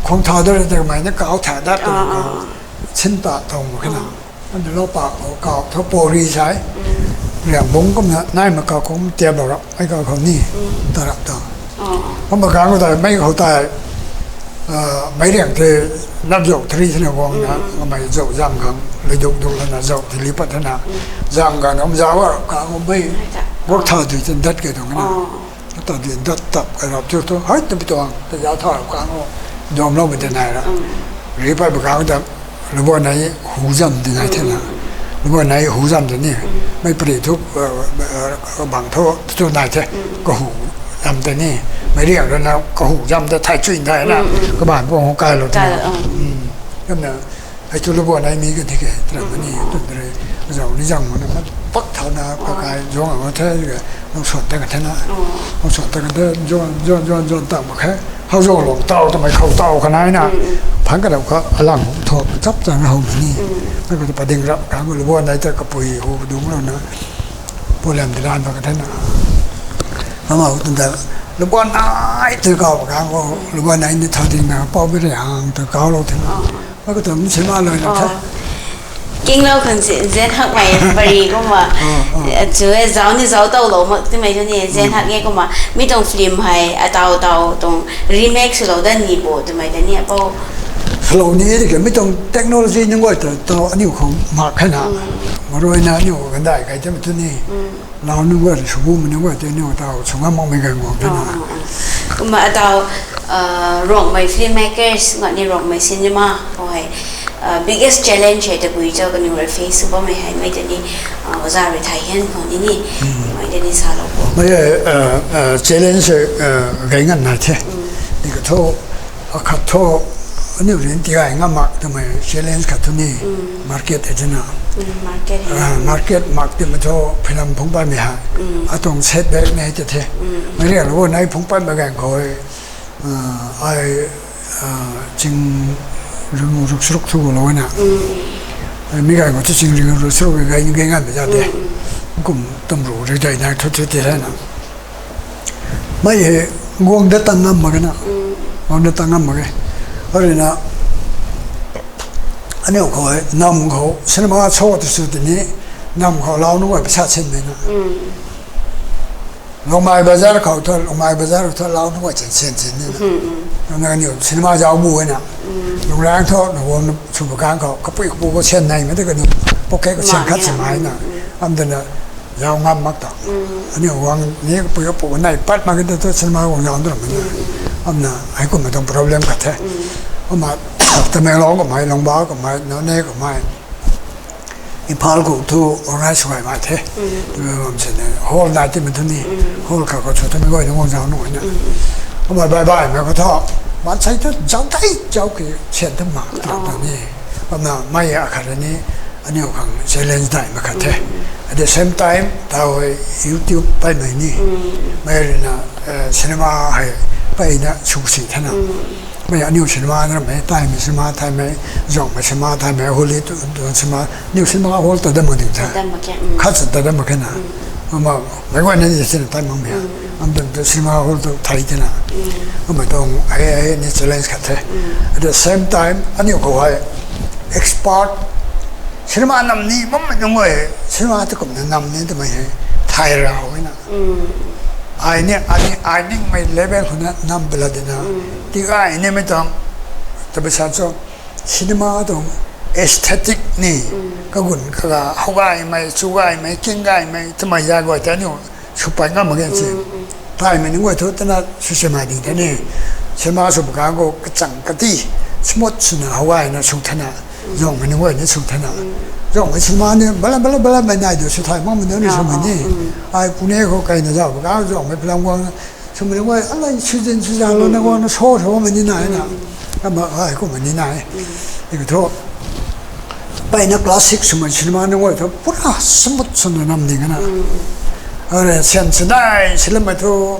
khong thau de tei kamei na kau tha dat, ah, ah, ah, sin ta tuang mak khe na. Ah. Ata lau pa khou kau, thau pori sai. Mm. Riang bung kumna, nai ma kau khou tiap lou ra, ai kau khou ni, mm, ta rap ta. Ah. Kumna kang khou tai, mei khou tai, ah, Meiriang tei nap zauc thri thina guang na, mm, mm, kamei zauc zam khang, lui duk duk lana zauc thili pat thana, mm, zam khang, am zauc a, kang khou mei, ai ta, guak, ah, tha dui tei dat kei tuang na. Ah. Ata di dat tap kai rap tu tu, hai tu pi tuang, ta za tha rap kang o, duamloumei tei nai ra. Mm. Ri pat ba kang ta, Lubuan Nei hu zam di nai the na. Mm. Lubuan Nei hu zam di ni, mm, mei pari thu, eh, eh, bang thu, tu nai the, mm, kahu zam di ni, Meiriang rui na kahu zam di thai chui nai na, mm, mm, kabaanc pung hou kai lou the na. Kai lou, mm. Mm. Kumna, Hei tu Lubuan Nei mi ka tike, tram mani, mm, mm, tu tare, zau ni zang mana, ma pak thau na, oh, kakai, zuang a ma the, nung suan ta ka the na. Oh. Nung suan ta ka the, zuan, zuan, zuan, zuan tau mak khe. Hau zuang lung tau, twmei khou tau ka nai na. Mm, mm. Phan ka dau kha, alang thu, chap chang hau mani. Mm. Mei khou tu pading rap, kang Lubuan Nei ta kapui hu dung lou na. Pu lam di lan ba ka the na. Ama hu tun ta, Lubuan Nei tu kau ba kang khou, Lubuan Nei ni thau ding na, pau bi rei hang tu kau lou the na. Oh. Mei khou tu mi si ma lou na the. Oh. Kinglou khang si zen hak mei pari kumna. Chu e, zau ni zau taw lou mak ti mei tu ni zen hak e kumna. Mi tuang film hei atau tau tuang remake swlou dat ni bo twmei ta ni apou. Swlou ni e di ke mi tuang technology nunc guay ta tau aniu khou mak khe na. Marui na aniu gandai kai te mei tu ni. Lau nunc guay sw bu mei nunc guay te aniu tau sw ngam mak mei gan guang te na. Kumna atau Rongmei filmmakers ngat ni Rongmei cinema hei biggest challenge hei tabui cho kaniw rui face sw bammei hei mei tei ni, oza rui thai hian khou ni ni, mei tei ni salou bo. Mei e, challenge hei gay ngan nai the. Ni ka thu akhat thu aniu rin ti gay ngam mak twmei challenge khat thu ni market e twna. Market mak ti mei thu film phungc patmei hei atuang setback ni hei te the. Mei rialou nai phungc patmei gan khou ai ching ring ruk sruk thu lou na. Mi gan khou thu ching ring ruk sruk gay gay ngan mei za de. Kum tumru ri dai nai thu thu ti he na. Mei hei guang dat tang ngam mak e na. Guang dat tang ngam mak e. Arui na aniu khou nam khou cinema cho tu sw ti ni nam khou lau nunc guay pasa sinmei na. Lungmei bazar khou thu, Lungmei bazar khou thu lau nunc guay chan sin sin ni na. Nang aniu cinema zau bu e na. Lungrang thu na guang sw bu kang khou kapui kapu khou sian nei mei tu kaniw pocket khou sian khat si mai na. Am twna zau ngam mak ta. Aniu guang ni kapui kapu nai pat mak e tu cinema guang zau ndu ram mei na. Amna hei kumna tuang problem khat the. Kumna Tamenglong kamei, Lungba kamei, Noney kamei, Imphal khou thu organize sw gay mak the. Bam sini hall nai ti mei thu ni, hall khat khou sw thu mei guay nunc guang zau nunc na. Kumna bai bai mei khou thu maansei thu zau tei zau ki sian thu mak ta ta ni. Kumna mei akhat ni aniu khang challenge daihmei khat the. At the same time tau hei YouTube paymei ni, mei rui na cinema hei peyna sw si thena. Mei aniu cinema na mei, taimei cinema thaymei, Zuangmei cinema thaymei, Holi tu cinema, aniu cinema hall ta dam mak ding the. Khat sa ta dam mak khe na. Kumna mei guay na ni sina tai makmei a, am tu cinema hall tu thay thena. Kumna tuang hei hei ni challenge khat the. At the same time aniu khou hei expert cinema nam ni bammei nunc guay, cinema tu kumna nam ni twmei hei thay rau e na. Ai ni ai ni ai ningmei level khou na nam pala di na. Ti gay nimei tuang tabui sa cho, cinema tuang aesthetic ni, kagun kaga howgaymei, chugaymei, kinggaymei twmei za guay tei aniu sw pat ngam mak ge si. Taimei nunc guay thu twna sw simei ding the ni. Cinema sw bu kang khou kachang kati smooth swna howgayna sw thena. Zuangmei nunc guay ni sw thena. Zuangmei cinema ni bala bala bala mei nai du sw thay makmei nunc ni swmei ni. Ai Pune khou kaina zau bu kang Zuangmei film guang swmei nunc guay alai sw zin sw zan lou na guang na show swmei ni nai na. Kumna ai kumna ni nai. Ti ka thu peyna classic swmei cinema nunc guay thu pura smooth swna nam ding na. Are sian sinai silamei thu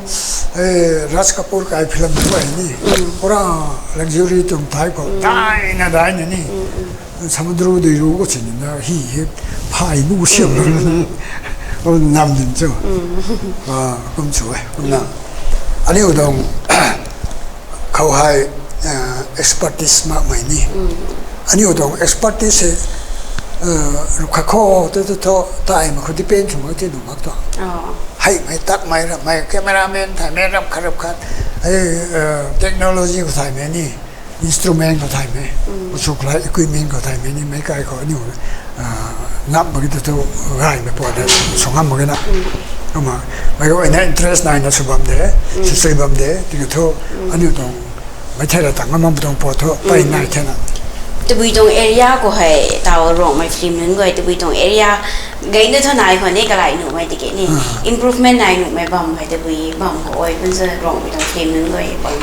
Raj Kapoor kai film nunc guay ni pura luxury tuang thai khou daina daina ni. Samudra dui ru khou sinna hi hi phay bu siam nam ding cho. Kum chu e kumna aniu tuang khou hei expertise makmei ni. Aniu tuang expertise hei rukha khou tu tu thu taimei khou depend sw mak ti nuh mak tu. Heimei takmei rammei cameraman thaymei rap khat rap khat, hei technology khou thaymei ni, instrument khou thaymei, sw khalai equipment khou thaymei ni meic kai khou aniu ngam mak ki tu thu gaymei puat de sw ngam mak na. Kumna meic guayna interest naina sw bam de, sw sui bam de ti ka thu aniu tuang mei thei ra tang ngam mak tuang puat thu pey nai thena. Tabui tuang area khou hei tau Ruangmei film nunc guay tabui tuang area gayna thu nai khou ni kalai nuhmei tiki ni improvement nai nuhmei bam hei tabui bam khou ai kun sa Ruangmei tuang film nunc guay bam.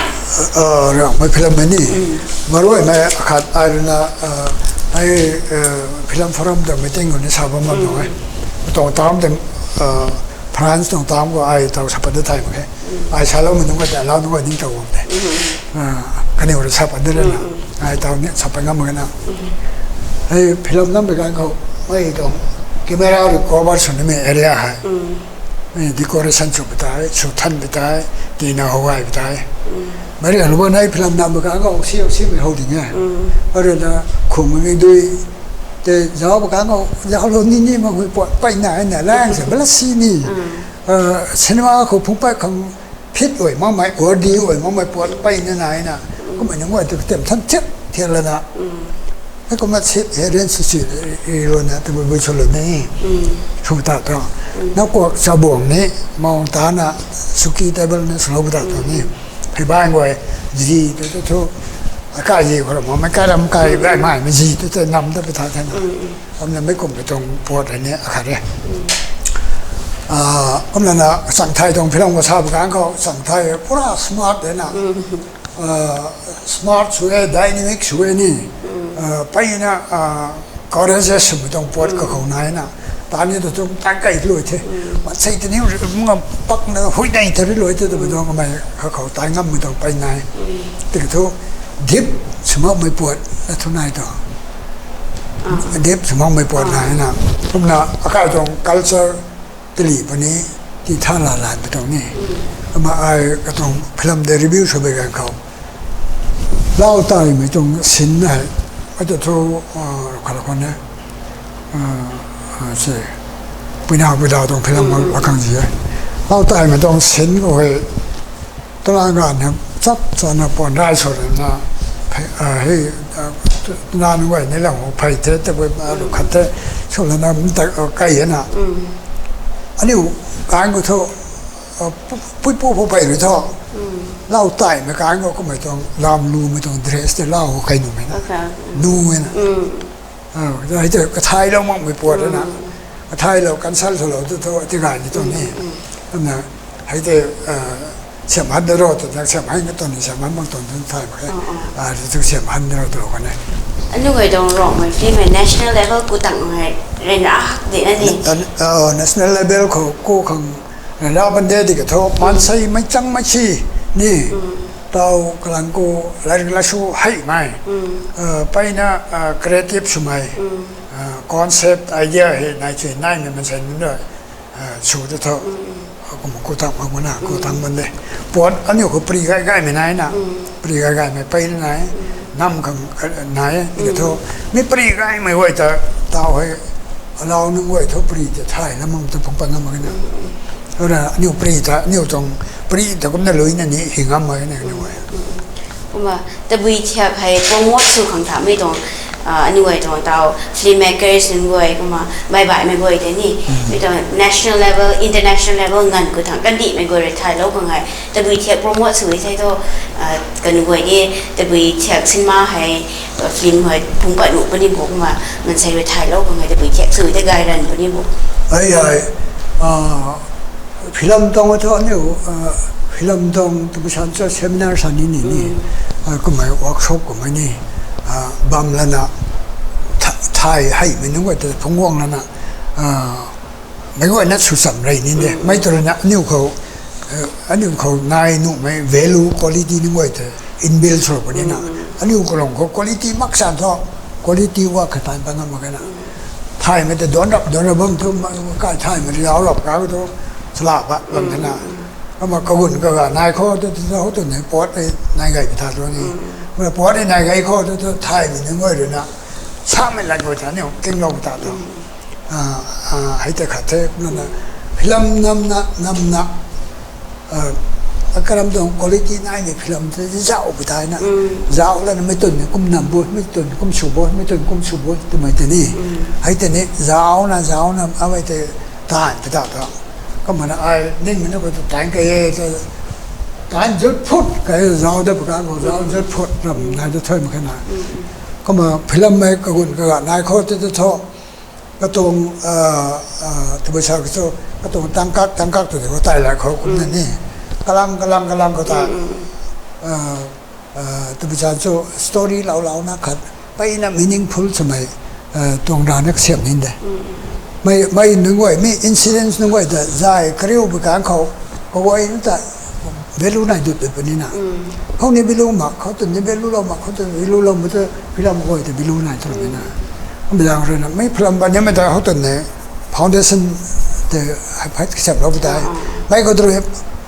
Ruangmei film mei ni maruaimei akhat ai rui na ai film forum ta meeting khou ni sa bam bam tuang e. Tuang tam tei France tuang tam khou ai tau sa pat da thay mak khe. Ai saloumei nunc guay ta lau nunc guay ning tau bam de. Kaniw rui sa pat de rana ai tau ni sa pat ngam mak na. Hei film nam pei kan khou mei tuang camera rui cover sw nimei area hei decoration sw pi tei, sw than pi tei, tina hou gay pi tei. Mei rui lou nai film nam pei kan khou si simei hou ding e. Arui na khum mi dui Te zauc ba kang khou zauc lou ni ni mak hui puat pey na na lang se bala si ni. Cinema khou phung pey khang fit oi makmei, worthy oi makmei puat pey na na na. Kumna nunc guay tu tem than thiat thiat lana. Hei kumna sit he ren si si ri lou na tu bui bui sw lou ni. Sw ta tu. Na kuak chabuang ni, mawng ta na, suki table na sw lou ta tu ni. Hei bang guay, zi tu tu tu. Akai zi khou ram mei kai ram kai rai mai mei zi tu tu nam ta pi ta the na. Kumna mei kum pi tuang puat hei ni akhat e. Kumna na Changthai tuang film khou sa ba kang khou, Changthai pura smart de na. Smart sw e, dynamic sw e ni. Peyna courageous swmei tuang puat kakhou nai na. Tani tu tuang tan kai lui the. Mansei tini mung pakna hui dai ta ri lui the twmei tuang kamei kakhou tai ngammei tuang pey nai. Tiki thu deep sw makmei puat na thu nai tu. Deep sw makmei puat nai na. Kumna akai tuang culture tili puni, ti tha la lan pi tuang ni. Kumna ai katuang film de review sw bei ganv khou, lau taimei tuang scene hei, atu thu, khat la khwan e, se, puina puida tuang film la khang zi e. Lau taimei tuang scene khou hei, tala ganv hei chap chana puan rai sw rui na, hei, tuna nunc guay ni lang phey the, tabui lu khat the, sw lana mtak kai e na. Aniu kang khou thu, puipu pu pey rui thu, lau taimei kang khou kummei tuang lam lumei tuang dress tei lau khou kai numei na, nu e na. Hei tei kathailou makmei puat na. Kathailou cancel swlou tu thu ati gay ni tuang ni. Kumna hei tei siam han na ro tu, siam han na tuang ni, siam han bang tuang tu thay mak e. Ri tu siam han na ro tu lou kan e. Anu guay tuang Rongmei film hei national level ku tang hei ryanra hak di na ni. National level khou ku khang ryanra pan de di ka thu, maansei meic changmei si ni. Tau kalang khou, lairik la sw heimei. Peyna creative swmei. Concept, idea hei nai chui naimei maansei nunc rui sw tu thu. Kum ku tang mak na, ku tang man de. Puat aniu khou pri gay gaymei nai na. Pri gay gaymei pey nai. Nam khang nai, tiki thu. Mi pri gaymei guay ta, tau hei, alau nunc guay thu pri ta thay na mang tu phung pat ngam mak na. Ora aniu pri ta, aniu tuang pri ta kumna lui na ni hi ngam mak na aniu guay. Kumna tabui thiak hei promote sw khang tha mei tuang, anu guay tuang tau film makers nunc guay kumna baih baihmei guay tei ni. Mei tuang national level, international level nganv khou thangc kandihmei guay rui thaylou khang hei tabui thiak promote sw e thei thu, kanu guay ni tabui thiak cinema hei, film hei phung pat nuh puni bo kumna maansei rui thaylou khang hei tabui thiak sw e thei gay ran puni bo. Ai ai, film tuang thu aniu, film tuang tabui san chu seminar sa ni ni ni, kummei workshop kummei ni, bam lana, thay heimei nunc guay ta phungc guang lana, meic guayna sw cham rey ni de. Mei tu ruina aniu khou, aniu khou nai nuhmei value quality nunc guay ta inbuilt sw puni na. Aniu kalung khou quality mak san thu, quality wa kha tan pat ngam mak na. Thaymei ta duanc rap duanc rap bam thu, kai thaymei rau rap ka thu, chala pat bam the na. Kumna kagun kaga nai khou tu, tu, tu, tu, nai puat e, nai gay pi tha tu ni. Kumna puat e nai gay khou tu, tu, thaymei nunc guay ruina, samei lat guay ta niu tinglou ta tu. Hei tei khat the, kumna na, film namna, namna, akaram tuang quality naimei film tei zauh pi thai na. Zauh lana mei twn ni kum nam bo, mei twn kum sw bo, mei twn kum sw bo, twmei tei ni. Hei tei ni, zauhna, zauhna, amei tei, taanv pi ta ta. Kumna ai ningmei na khou tu taanv kai e, taanv zut phut kai zauh da paka khou zauh zut phut ram nai tu thuy mak khe na. Kumna film mei kagun kaga nai khou tu tu thu, katuang, tabui sa ka chu, katuang tang kak, tang kak tu de khou tai la khou kumna ni. Kalang, kalang, kalang khou ta. Tabui sa chu story lau lau na khat, peyna meaningful swmei, tuang rana kasiam ni de. Mei, mei nunc guay, mi incidents nunc guay ta zay kariu bi kang khou, kaguay ta value nai dut dut puni na. Khou ni value mak, khou twn ni value lou mak, khou twn value lou mak ta film guay ta value nai tu lam na. Kumna zang ruina, mei film ba nimei ta khou twn ni foundation tei hei phat kasiamlou pi tei. Mei khou tu rui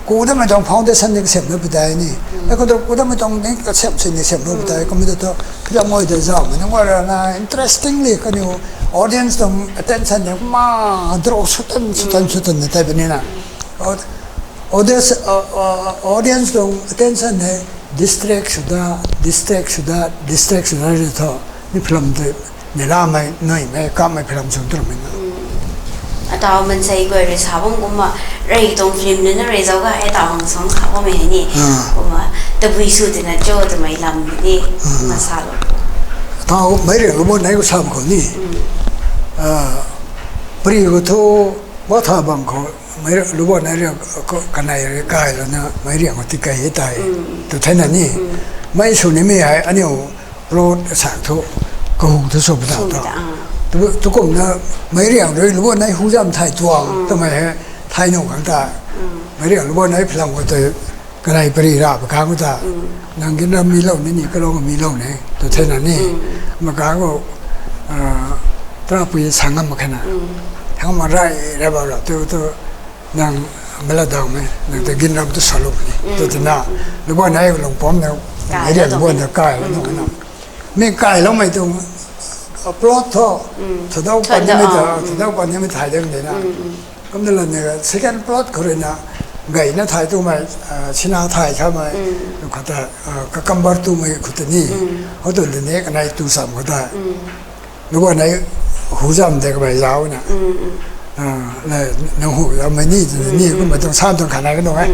Kudamei tuang foundation ni kasem na pidai ni. Ai khou tu kudamei tuang ni kasem si ni sem na pidai. Kum tu tu film ngoi de zau mei nang ngoi rana interestingly kaniw audience tuang attention ni ma draw sutan sutan sutan na tai bini na. Audience, uh, uh, audience tuang attention hei distract suda, distract suda, distract suda ri tho. Ni film tu ni lamei, nuimei, kamei film sung tu mei na. Atau mansei guay rui sa bam kumna, rei tuang film ni na rei zau ga hei tau hang song sa bam mei ni. Kumna, tabui su tina cho twmei lam ni, kumna sa lo. Tau mei rei lo bo nai ko sa bam khou ni. Ah, pari ko thu, bo tha bam khou, mei rei lo bo nai rei ko, kanei rei kai lo na, mei rei ko ti kai e tai. Tu thena ni. Mei su ni mei hai, aniu, plot sa thu, kahu thu sw pata ta. Tu, tu kumna, mei rei rui lo bo nai hu zam thai tuang, twmei hei, thai nu khang ta. Mei rei lo bo nai film ko tu, kanei pari ra pa khang ta. Nang ginra mi lou ni, ni kalou mi lou ni, tu thena ni. Ma khang ko, ah, tra pui sa ngam ma khana. Thang ma rai, rai ba lo, tu, tu, nang mei la dau mei, nang tu ginram tu sa lou ni. Tu tina, lo bo nai lung pom na, mei rei lo bo na kai lo na. Mi kai lou mei tu, ah, plot tho, thadau pan ni mei ta, thadau pan ni mei thai de mei na. Kum na la ni, second plot khou rui na, gay na thai tu mei, ah, sina thai kha mei, khou ta, ah, cucumber tu mei khou ta ni. Hou tu ni kanei tu sam khou ta. Lo bo nai hu zam de kamei zau na. Ah, le, nang hu zam mei ni, ni kumna tuang sam tuang khanei ka nung e.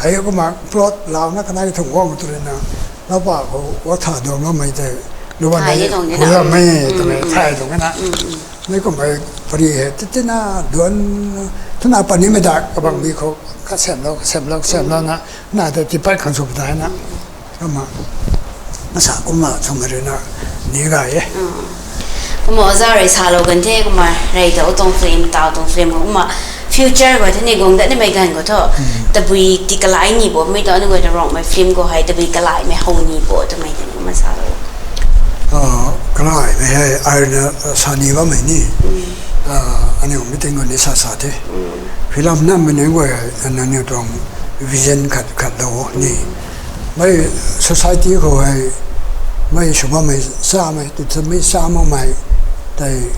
Ai kumna plot lau na kanei thung guang tu rui na. Lau pa khou, wa tha duang lou mei tei. Lo bo nai hu zam mei, twmei thai tuang na. Mei kumna pari hei, ti, tina, duan, tuna pan ni mei dak, kabang mi khou, kasem lou, kasem lou, kasem lou na, na ta tipat khang sw pata na. Kumna, masa kumna, sw mei rui na, ni gay e. Kumna oja rui sa lou kan the, kumna rei tau tuang film, tau tuang film, kumna future khou the ni guang dat ni mei ganv khou thu, tabui ti kalai ni bo, mei tu aniu guay na Rongmei film khou hei, tabui kalaimei how ni bo, twmei tei kumna sa lou. Ah, kalaimei hei, ai na, ah, sa ni bammei ni. Ah, aniu meeting khou ni sa sa the. Film nammei ni guay hei, aniu tuang vision khat, khat lou ni. Mei society khou hei, mei sw bammei, samei, tu mei sa makmei, tei,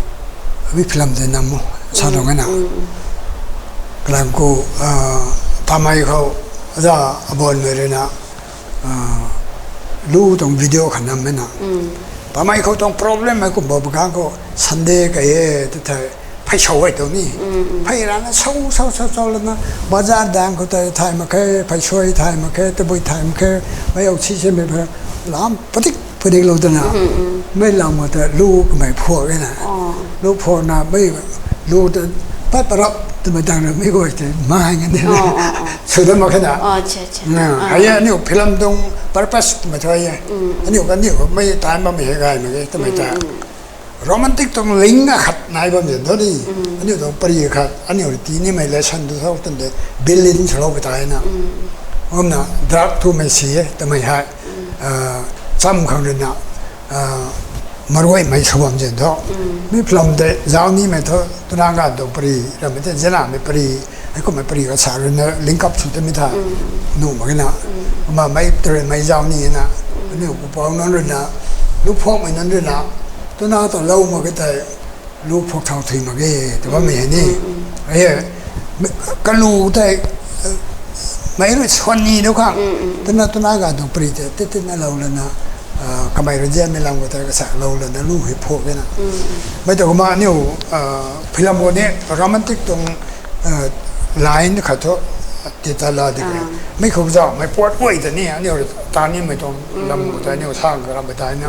mi film tei nam mo, sa tuang e na. Kalam khou, ah, tamei khou, za abon mei rui na, ah, lu tuang video khat nam mei na. Tamei khou tuang problem hei kumna bo pa khang khou Sunday kai e, tu thei, phey sou e tu ni. Phey rana sou, sou, sou, sou lana, bazar dang khou tei thay mak khe, phey sui thay mak khe, tabui thay mak khe, mei au si se mei pha, lam padik, padik lou twna. Mei lam khou ta lu kamei phuak e na. Lu phuak na mei lu ta pat parap twmei tang rui mei guay tei mai ngan de na. Sw dat mak khe na. Hei e aniu film tuang purpose twmei thu e. Aniu, aniu mei time bammei hei gay mak ge twmei ta. Romantic tuang link akhat nai bam zan thu ni. Aniu tuang pari khat, aniu rui ti nimei lesson tu thau tan de, build in salou pata na. Kumna drug twmei si e, twmei hei, ah, cham khang rui na, ah, maruaimei sw bam zan thu. Mi film tei zau nimei thu, tuna ganv tuang pari, rammei tei zanamei pari, hei kummei pari kasa rui na link up sw tamei tha. Nu mak ge na. Kumna mei tei rui mei zau ni na. Aniu pupouc nunc rui na, lu phuakmei nunc rui na, tuna ta lou mak ge tei, lu phuak thau thui mak ge, tw bammei hei ni. Hei, kalu tei, mei rui swan ni dou khang. Tuna, tuna ganv tuang pari tei, ti, tina lou lana, ah, kamei rui zianmei lam khou tei kasa lou lana lu hei phuak ge na. Mei ta kumna aniu, ah, film khou ni romantic tuang, ah, line khat thu, ti ta la di ke. Mei khou zau, mei puat guay ta ni, aniu rui ta nimei tuang lam khou tei aniu sang karam bai tai na.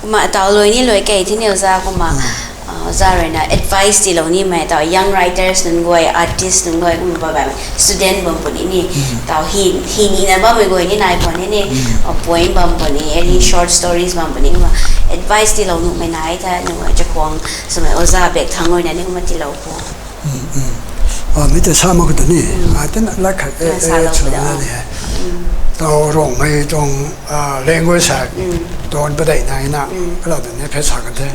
Kumna atau lui ni lui kei thini oja kumna, ah, oja rui na advice tiilou nimei tau young writers nunc guay, artist nunc guay kumna ba baihmei student bam puni ni, tau hi, hi nina bammei guay ni nai puni ni, ah, poem bam puni, any short stories bam puni kumna advice tiilou nuhmei nai ta, nunc guay chakhwang swmei oja bek thang rui na ni kumna tiilou pu. Ah, mi ta sa mak khou ta ni. Ah, tina lat khat, eh, eh, sa lou sw pu da. Ni hei. Tau Ruangmei tuang language hei tone padeih nai na, kalou tei ni phet sa kan the.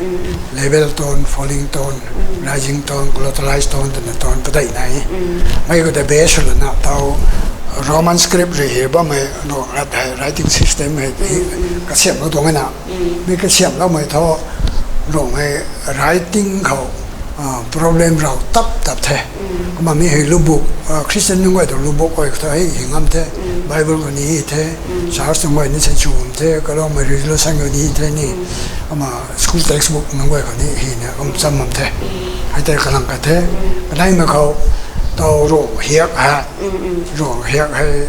Level tone, falling tone, rising tone, glottalized tone twna tone padeih nai. Mei khou tei base sw lana tau Roman script rui hei bammei Ruang lat hei writing system hei kasiamhlou tuang na. Mi kasiamhloumei thu Ruangmei writing khou problem raw tap tap the. Kumna mi hei lubuk, Christian nunc guay tuang lubuk guay khou thu hei hi ngam the. Bible khou ni hi the, church nunc guay ni se chu bam the, kaloumei resolution khou ni hi the ni. Kumna school textbook nunc guay khou ni hi na kum cham bam the. Hei tei kalang ka the. Kaneimei khou tau Ruang hiak hei, Ruang hiak hei,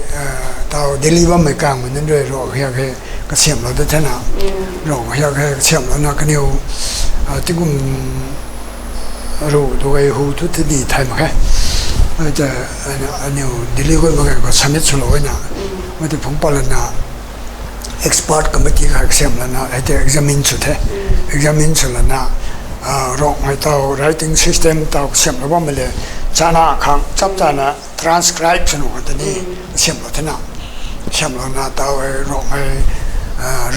tau Delhi bammei kangmei nunc rui Ruang hiak hei kasiamhlou de thena. Ruang hiak hei kasiamhlouna kaniw tingkum ru tu gei hu thu tini thay mak khe. Ai ta, aniu Delhi gut mak ge khou submit swlou na. Mei tei phungc pat lana expert committee khou kasiamh lana hei tei examine sw the. Examine sw lana Ruangmei tau writing system tau kasiamhlou bammei le chana khang chap chana transcribe sw nuh khang tei ni kasiamhlou thena. Kasiamhlouna tau hei Ruangmei,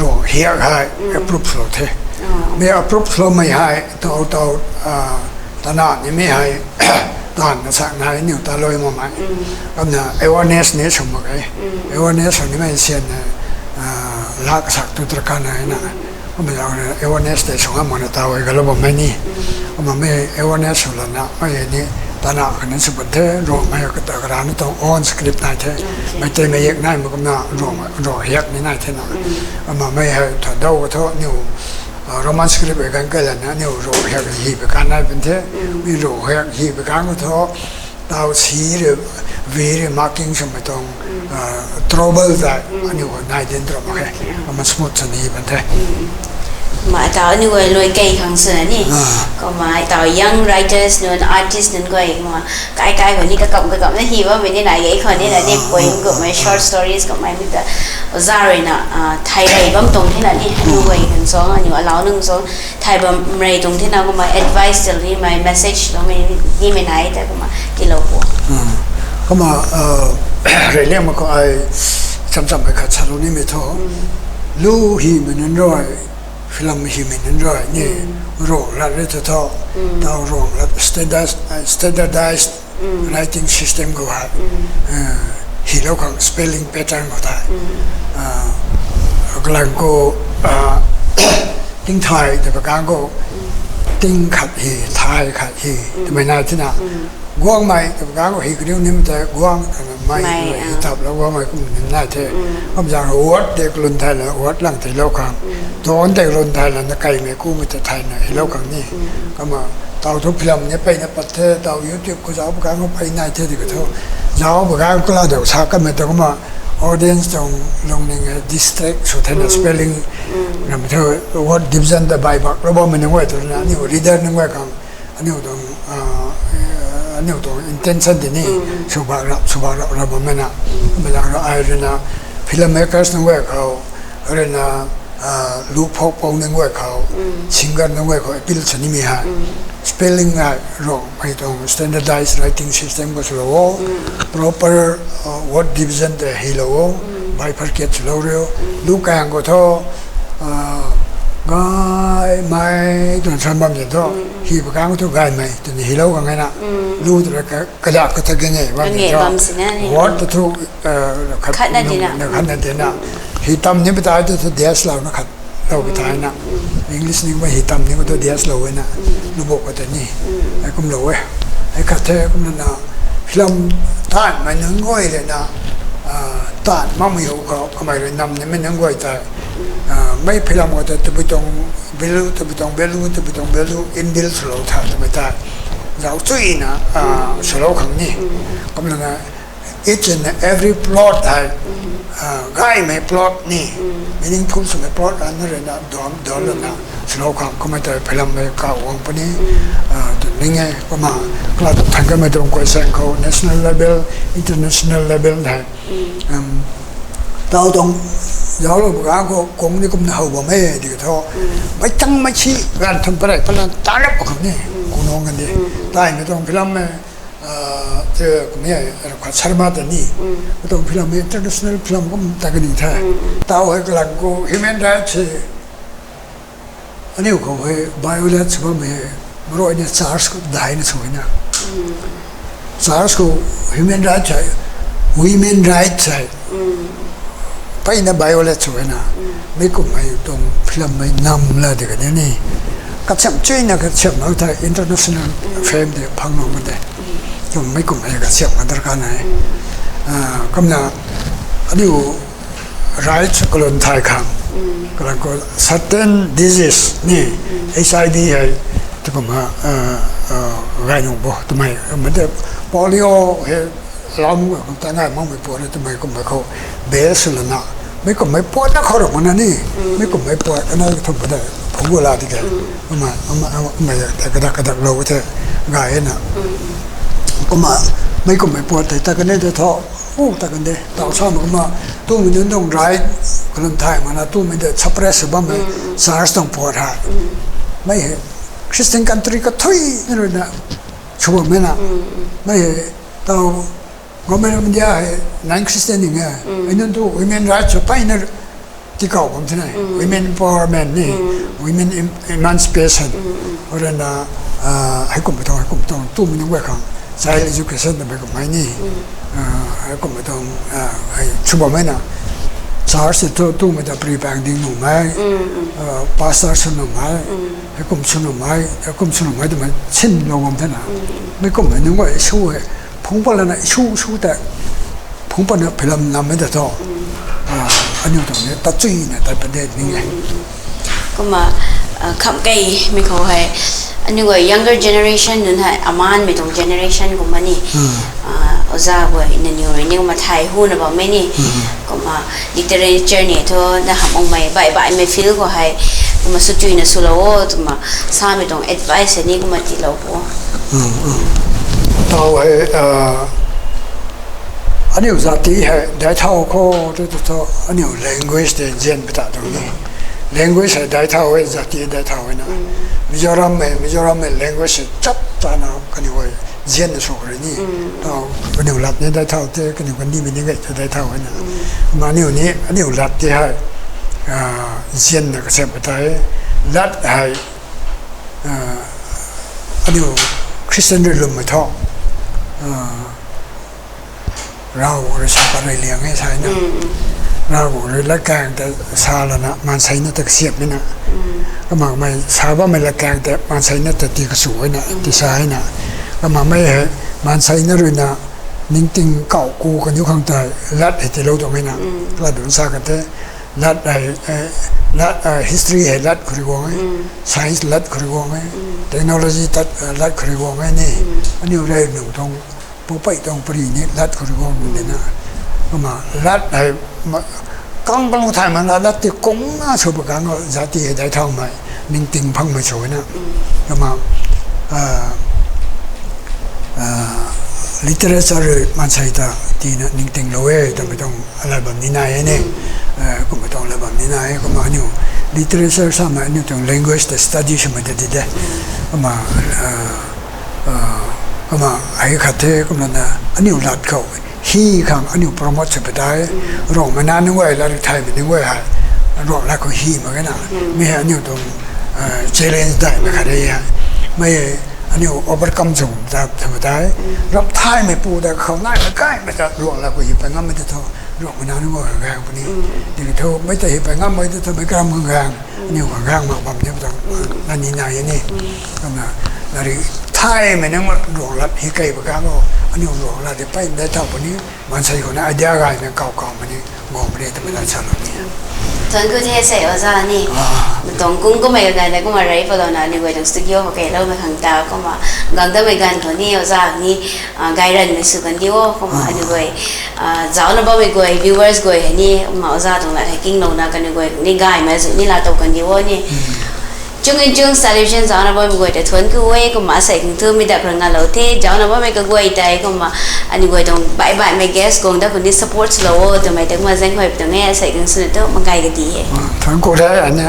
Ruang hiak hei approve swlou the. Mi approve swloumei hei tau tau tana nimei hei taanv kasak nai aniu ta lui makmei. Kumna awareness ni sw mak ge. Awareness sw nimei sian hei laa kasak tu darkar nai na. Kumna zaeng rui awareness tei sw ngam makna tau hei galou bammei ni. Kumna mi awareness sw lana mei ni tana khatni sw pat the. Ruangmei kata karana tuang own script nai the. Mei tei mei yak naimei kumna Ruang hiak ni nai thena. Kumna mei hei tha dau ka thu aniu Roman script hei ganv kai lana aniu Ruang hiak hi pui kan nai pun the. Mi Ruang hiak hi pui kan khou thu tau si rui, v rui marking swmei tuang trouble tei aniu khou nai din tu ram mak khe. Kumna smooth swna hi pun the. Kumna tau aniu guay lui kei khang swna ni. Kumna tau young writers nunc, artist nunc guay kumna kai kai khou ni kakam kakamna hi bammei ni nai ge khou ni na ni poem kummei, short stories kummei mi ta oza rui na thay rey bam tuang thena ni aniu guay nunc suang, aniu alau nunc suang thay bam rey tuang thena kumna advice til nimei, message loumei nimei nai ta kumna tiilou pu. Kumna reyliangmei khou ai cham chammei khat salou nimei thu, lu himei nunc rui, film himei nunc rui ni Ruang lat rui ta thu, tau Ruang lat standard, standardized writing system khou hei hilou khang spelling pattern khou tei kalang khou tingthai tw pa kang khou ting khat hi, thai khat hi twmei nai thena. Guangmei tw pa kang khou hi kaniw nim tei guang twna mei hi taplou guangmei kum nim nai the. Kumzaeng rui word tei kalun thay la word lang theilou khang, tone tei kalun thay lana kaimei kumei ta thayna hilou khang ni. Kumna tau thu film ni peyna pat the, tau YouTube khou zauc pa kang khou pey nai the ti ka thu. Zauc pa kang khou kala dau sa kanmei ta kumna audience tuang lungning hei distract sw thena spelling ramei thu word division ta baih baklou bammei nunc guay twna aniu reader nunc guay khang aniu tuang, aniu tuang intention tei ni sw bak rap, sw bak rap ra bammei na. Kumna zaeng rui ai rui na filmmakers nunc guay khou, rui na lu phok pou nunc guay khou, singer nunc guay khou appeal sw nimei hei spelling hei Ruangmei tuang standardized writing system khou swlou o, proper word division tei hilou o, bifurcate swlou riu, lu kang khou thu gaymei twna san bam zin thu, hi pa kang khou thu gaymei twna hilou khang e na. Lu tw rui ka, kazak kata gange bam zin thu, word ta thu khat na dina, hi tam ni pa tei tu thu dash louna khat lou pa tei na. English ni kumna hi tam ni khou thu dash lou e na. Lubuk khou tei ni hei kumlou e. Hei khat the kumna na film taanvmei nunc guay rui na taanv makmei hu khou kamei rui nam nimei nunc guay tei mei film khou tei tabui tuang value, tabui tuang value, tabui tuang value inbuilt swlou tha twmei tei zauc chuyna swlou khang ni. Kumna na each and every plot hei gaymei plot ni, meaningful swmei plot rana rui na duam duam lana swlou khang kumna tei film hei kaw guang puni tw ning e. Kumna kala tu than kanmei tuang question khou national level, international level hei tau tuang zauclou pa kang khou kung ni kumna how bam e ti ka thu, mei tang mei si ganv thum parei patna tarap khou ni kung nung kan di. Taimei tuang film hei Ah, te kumei, Rekha Sharma ta ni. Katuang film hei international film kum ta kani the. Tau hei kalang khou human rights hei aniu khou hei violate sw bammei hei, maruina church khou daina sw na. Church khou human rights hei, women rights hei, mpeyna violate sw na. Mi kummei tuang film hei nam la de kani ni. Kasiam chuyna kasiam mak the, international fame de phang mak de. Kum mi kummei kasiam mak darkar na. Ah, kumna aniu rights kalun thay khang, kalang khou certain disease ni, H I V hei, tu kumna, ah, ah, gay nung bo twmei, mate polio hei, lam ta ngai makmei puat twmei kummei khou base lana, mi kummei puat na khou ram na ni, mi kummei puat kanei kathumh pa de, phungc la di ke, ama, ama, ama, kadak, kadak lou the, gay na. Kumna, mi kummei puat tei ta kanei de thu, u ta kan de, tau sa mak kumna, tumei nunc tuang right kalun thay mak na, tumei de suppress bammei, church tuang puat hei. Mi hei, Christian country kathuic na rui na, sw bammei na. Mi hei, tau, Government of India hei, non-Christian ning e. Ai nunc tu women rights sw mpeyna tikau bam the na. Women empowerment ni, women em-, emancipation. Rui na, ah, heikum tuang, heikum tuang, tumei nunc guay khang. Child education twmei kummei ni. Ah, heikum tuang, ah, hei sw bammei na. Church tu, tumei ta pri pang ding nuhmei. Ah, pastor sw nuhmei. Heikum sw nuhmei, heikum sw nuhmei twmei sin lou bam the na. Mi kummei nunc guay sw hei, phungc pat lana sw, sw tei, phungc patna film nammei ta thu. Ah, aniu tuang ni, ta chuyna, ta padet ni e. Kumna, ah, khamh keimei khou hei, aniu guay younger generation nunc hei, amanmei tuang generation kumna ni. Ah, oja guay, nangniw rui ni kumna thay huna bammei ni. Kumna literature ni thu, na hamh makmei, baih baihmei field khou hei, kumna sw chuyna swlou o, twna samei tuang advice ni kumna tiilou o. Tau hei, ah, aniu zati hei, daic thau khou, tu, tu, tu, aniu language tei nzian pata tuang ni. Language hei daic thau hei, zati daic thau hei na. Mizoram hei, Mizoram hei language hei chap chana kaniw hei nzianna sw khou rui ni. Tau, kaniw lat ni daic thau tei, kaniw kandihmei ni gay ta daic thau hei na. Kumna aniu ni, aniu lat tei hei, ah, nzianna kasiam pata e. Lat hei, ah, aniu Christian rui lwmmei thu, ah, Ravguangc rui sa pat rui liang e sa na. Ravguangc rui latkaeng tei sa lana, maanseina ta kasiamhmei na. Kumna mei sa bammei latkaeng tei maanseina ta tii kasu e na, tii sa e na. Kumna mei hei, maanseina rui na, ningting kau ku kaniw khang tei, lat hei tiilou tuang e na. Lat dun sa kan the, lat hei, eh, lat, eh, history hei lat khou rui guang e, science lat khou rui guang e, technology tat, eh, lat khou rui guang e ni. Aniu rey nung tuang, poupei tuang pari ni lat khou rui guang ni na. Kumna lat hei, ma-, kang kalung thay mak na, lat tei kungna sw pa kang o, zati hei daic thaumei, ningting phangmei sw na. Kumna, ah, ah, literature rui maansei ta tiina ningtinglou e twmei tuang lat bam ni nai e ni. Ah, kumna tuang lat bam ni nai e, kumna aniu literature samei aniu tuang language ta study swmei ta di de. Kumna, ah, ah, kumna hei khat the, kumna na aniu lat khou hi khang aniu promote sw pata e. Ruangmei na nunc guay, latrik thaymei nunc guay hei, Ruang lat khou hi mak ge na. Mi hei aniu tuang, ah, challenge daihmei khat de hei. Mi hei aniu overcome sw ta, sw pata e. Rap thaymei pu ta khou naimei kaimei ta Ruang lat khou hi pat ngammei ta thu, Ruangmei na nunc guay khang gaeng puni. Tiki thu mei ta hi pat ngammei ta thu meic karam khang gaeng, aniu khang gaeng mak bam ni tuang, nani nai e ni. Kumna, latrik thaymei nunc Ruang lat hi kei pa kang o, aniu Ruang lat tei mpeyna daic thau puni, maansei khou na idea gaymei kau kaumei ni, guang puni twmei lat salou ni. Thuanc ku the sei oja ni. Tuang kung kummei kaganv tei kumna rey palouna aniu guay tuang studio khou keiloumei khang ta kumna gang damei ganv khou ni oja ni, ah, gay ranvmei sw kandi o, kumna aniu guay, ah, zaucna bammei guay, viewers guay hei ni, kumna oja tuang lat hei kinglouna kaniw guay ni gaymei azuh ni laa tow kandi o ni. Chungin Chungs Television zaucna bammei guay tei thuanc ku e, kumna sei khang thu mi dak khou ngalou the, zaucna bammei kaguay tei kumna aniu guay tuang baih baihmei guest guang dat khou ni support swlou o twmei tei kumna zaenghuay pi tuang e, sei khang swna thu makai kadi e. Thuanc ku the, aniu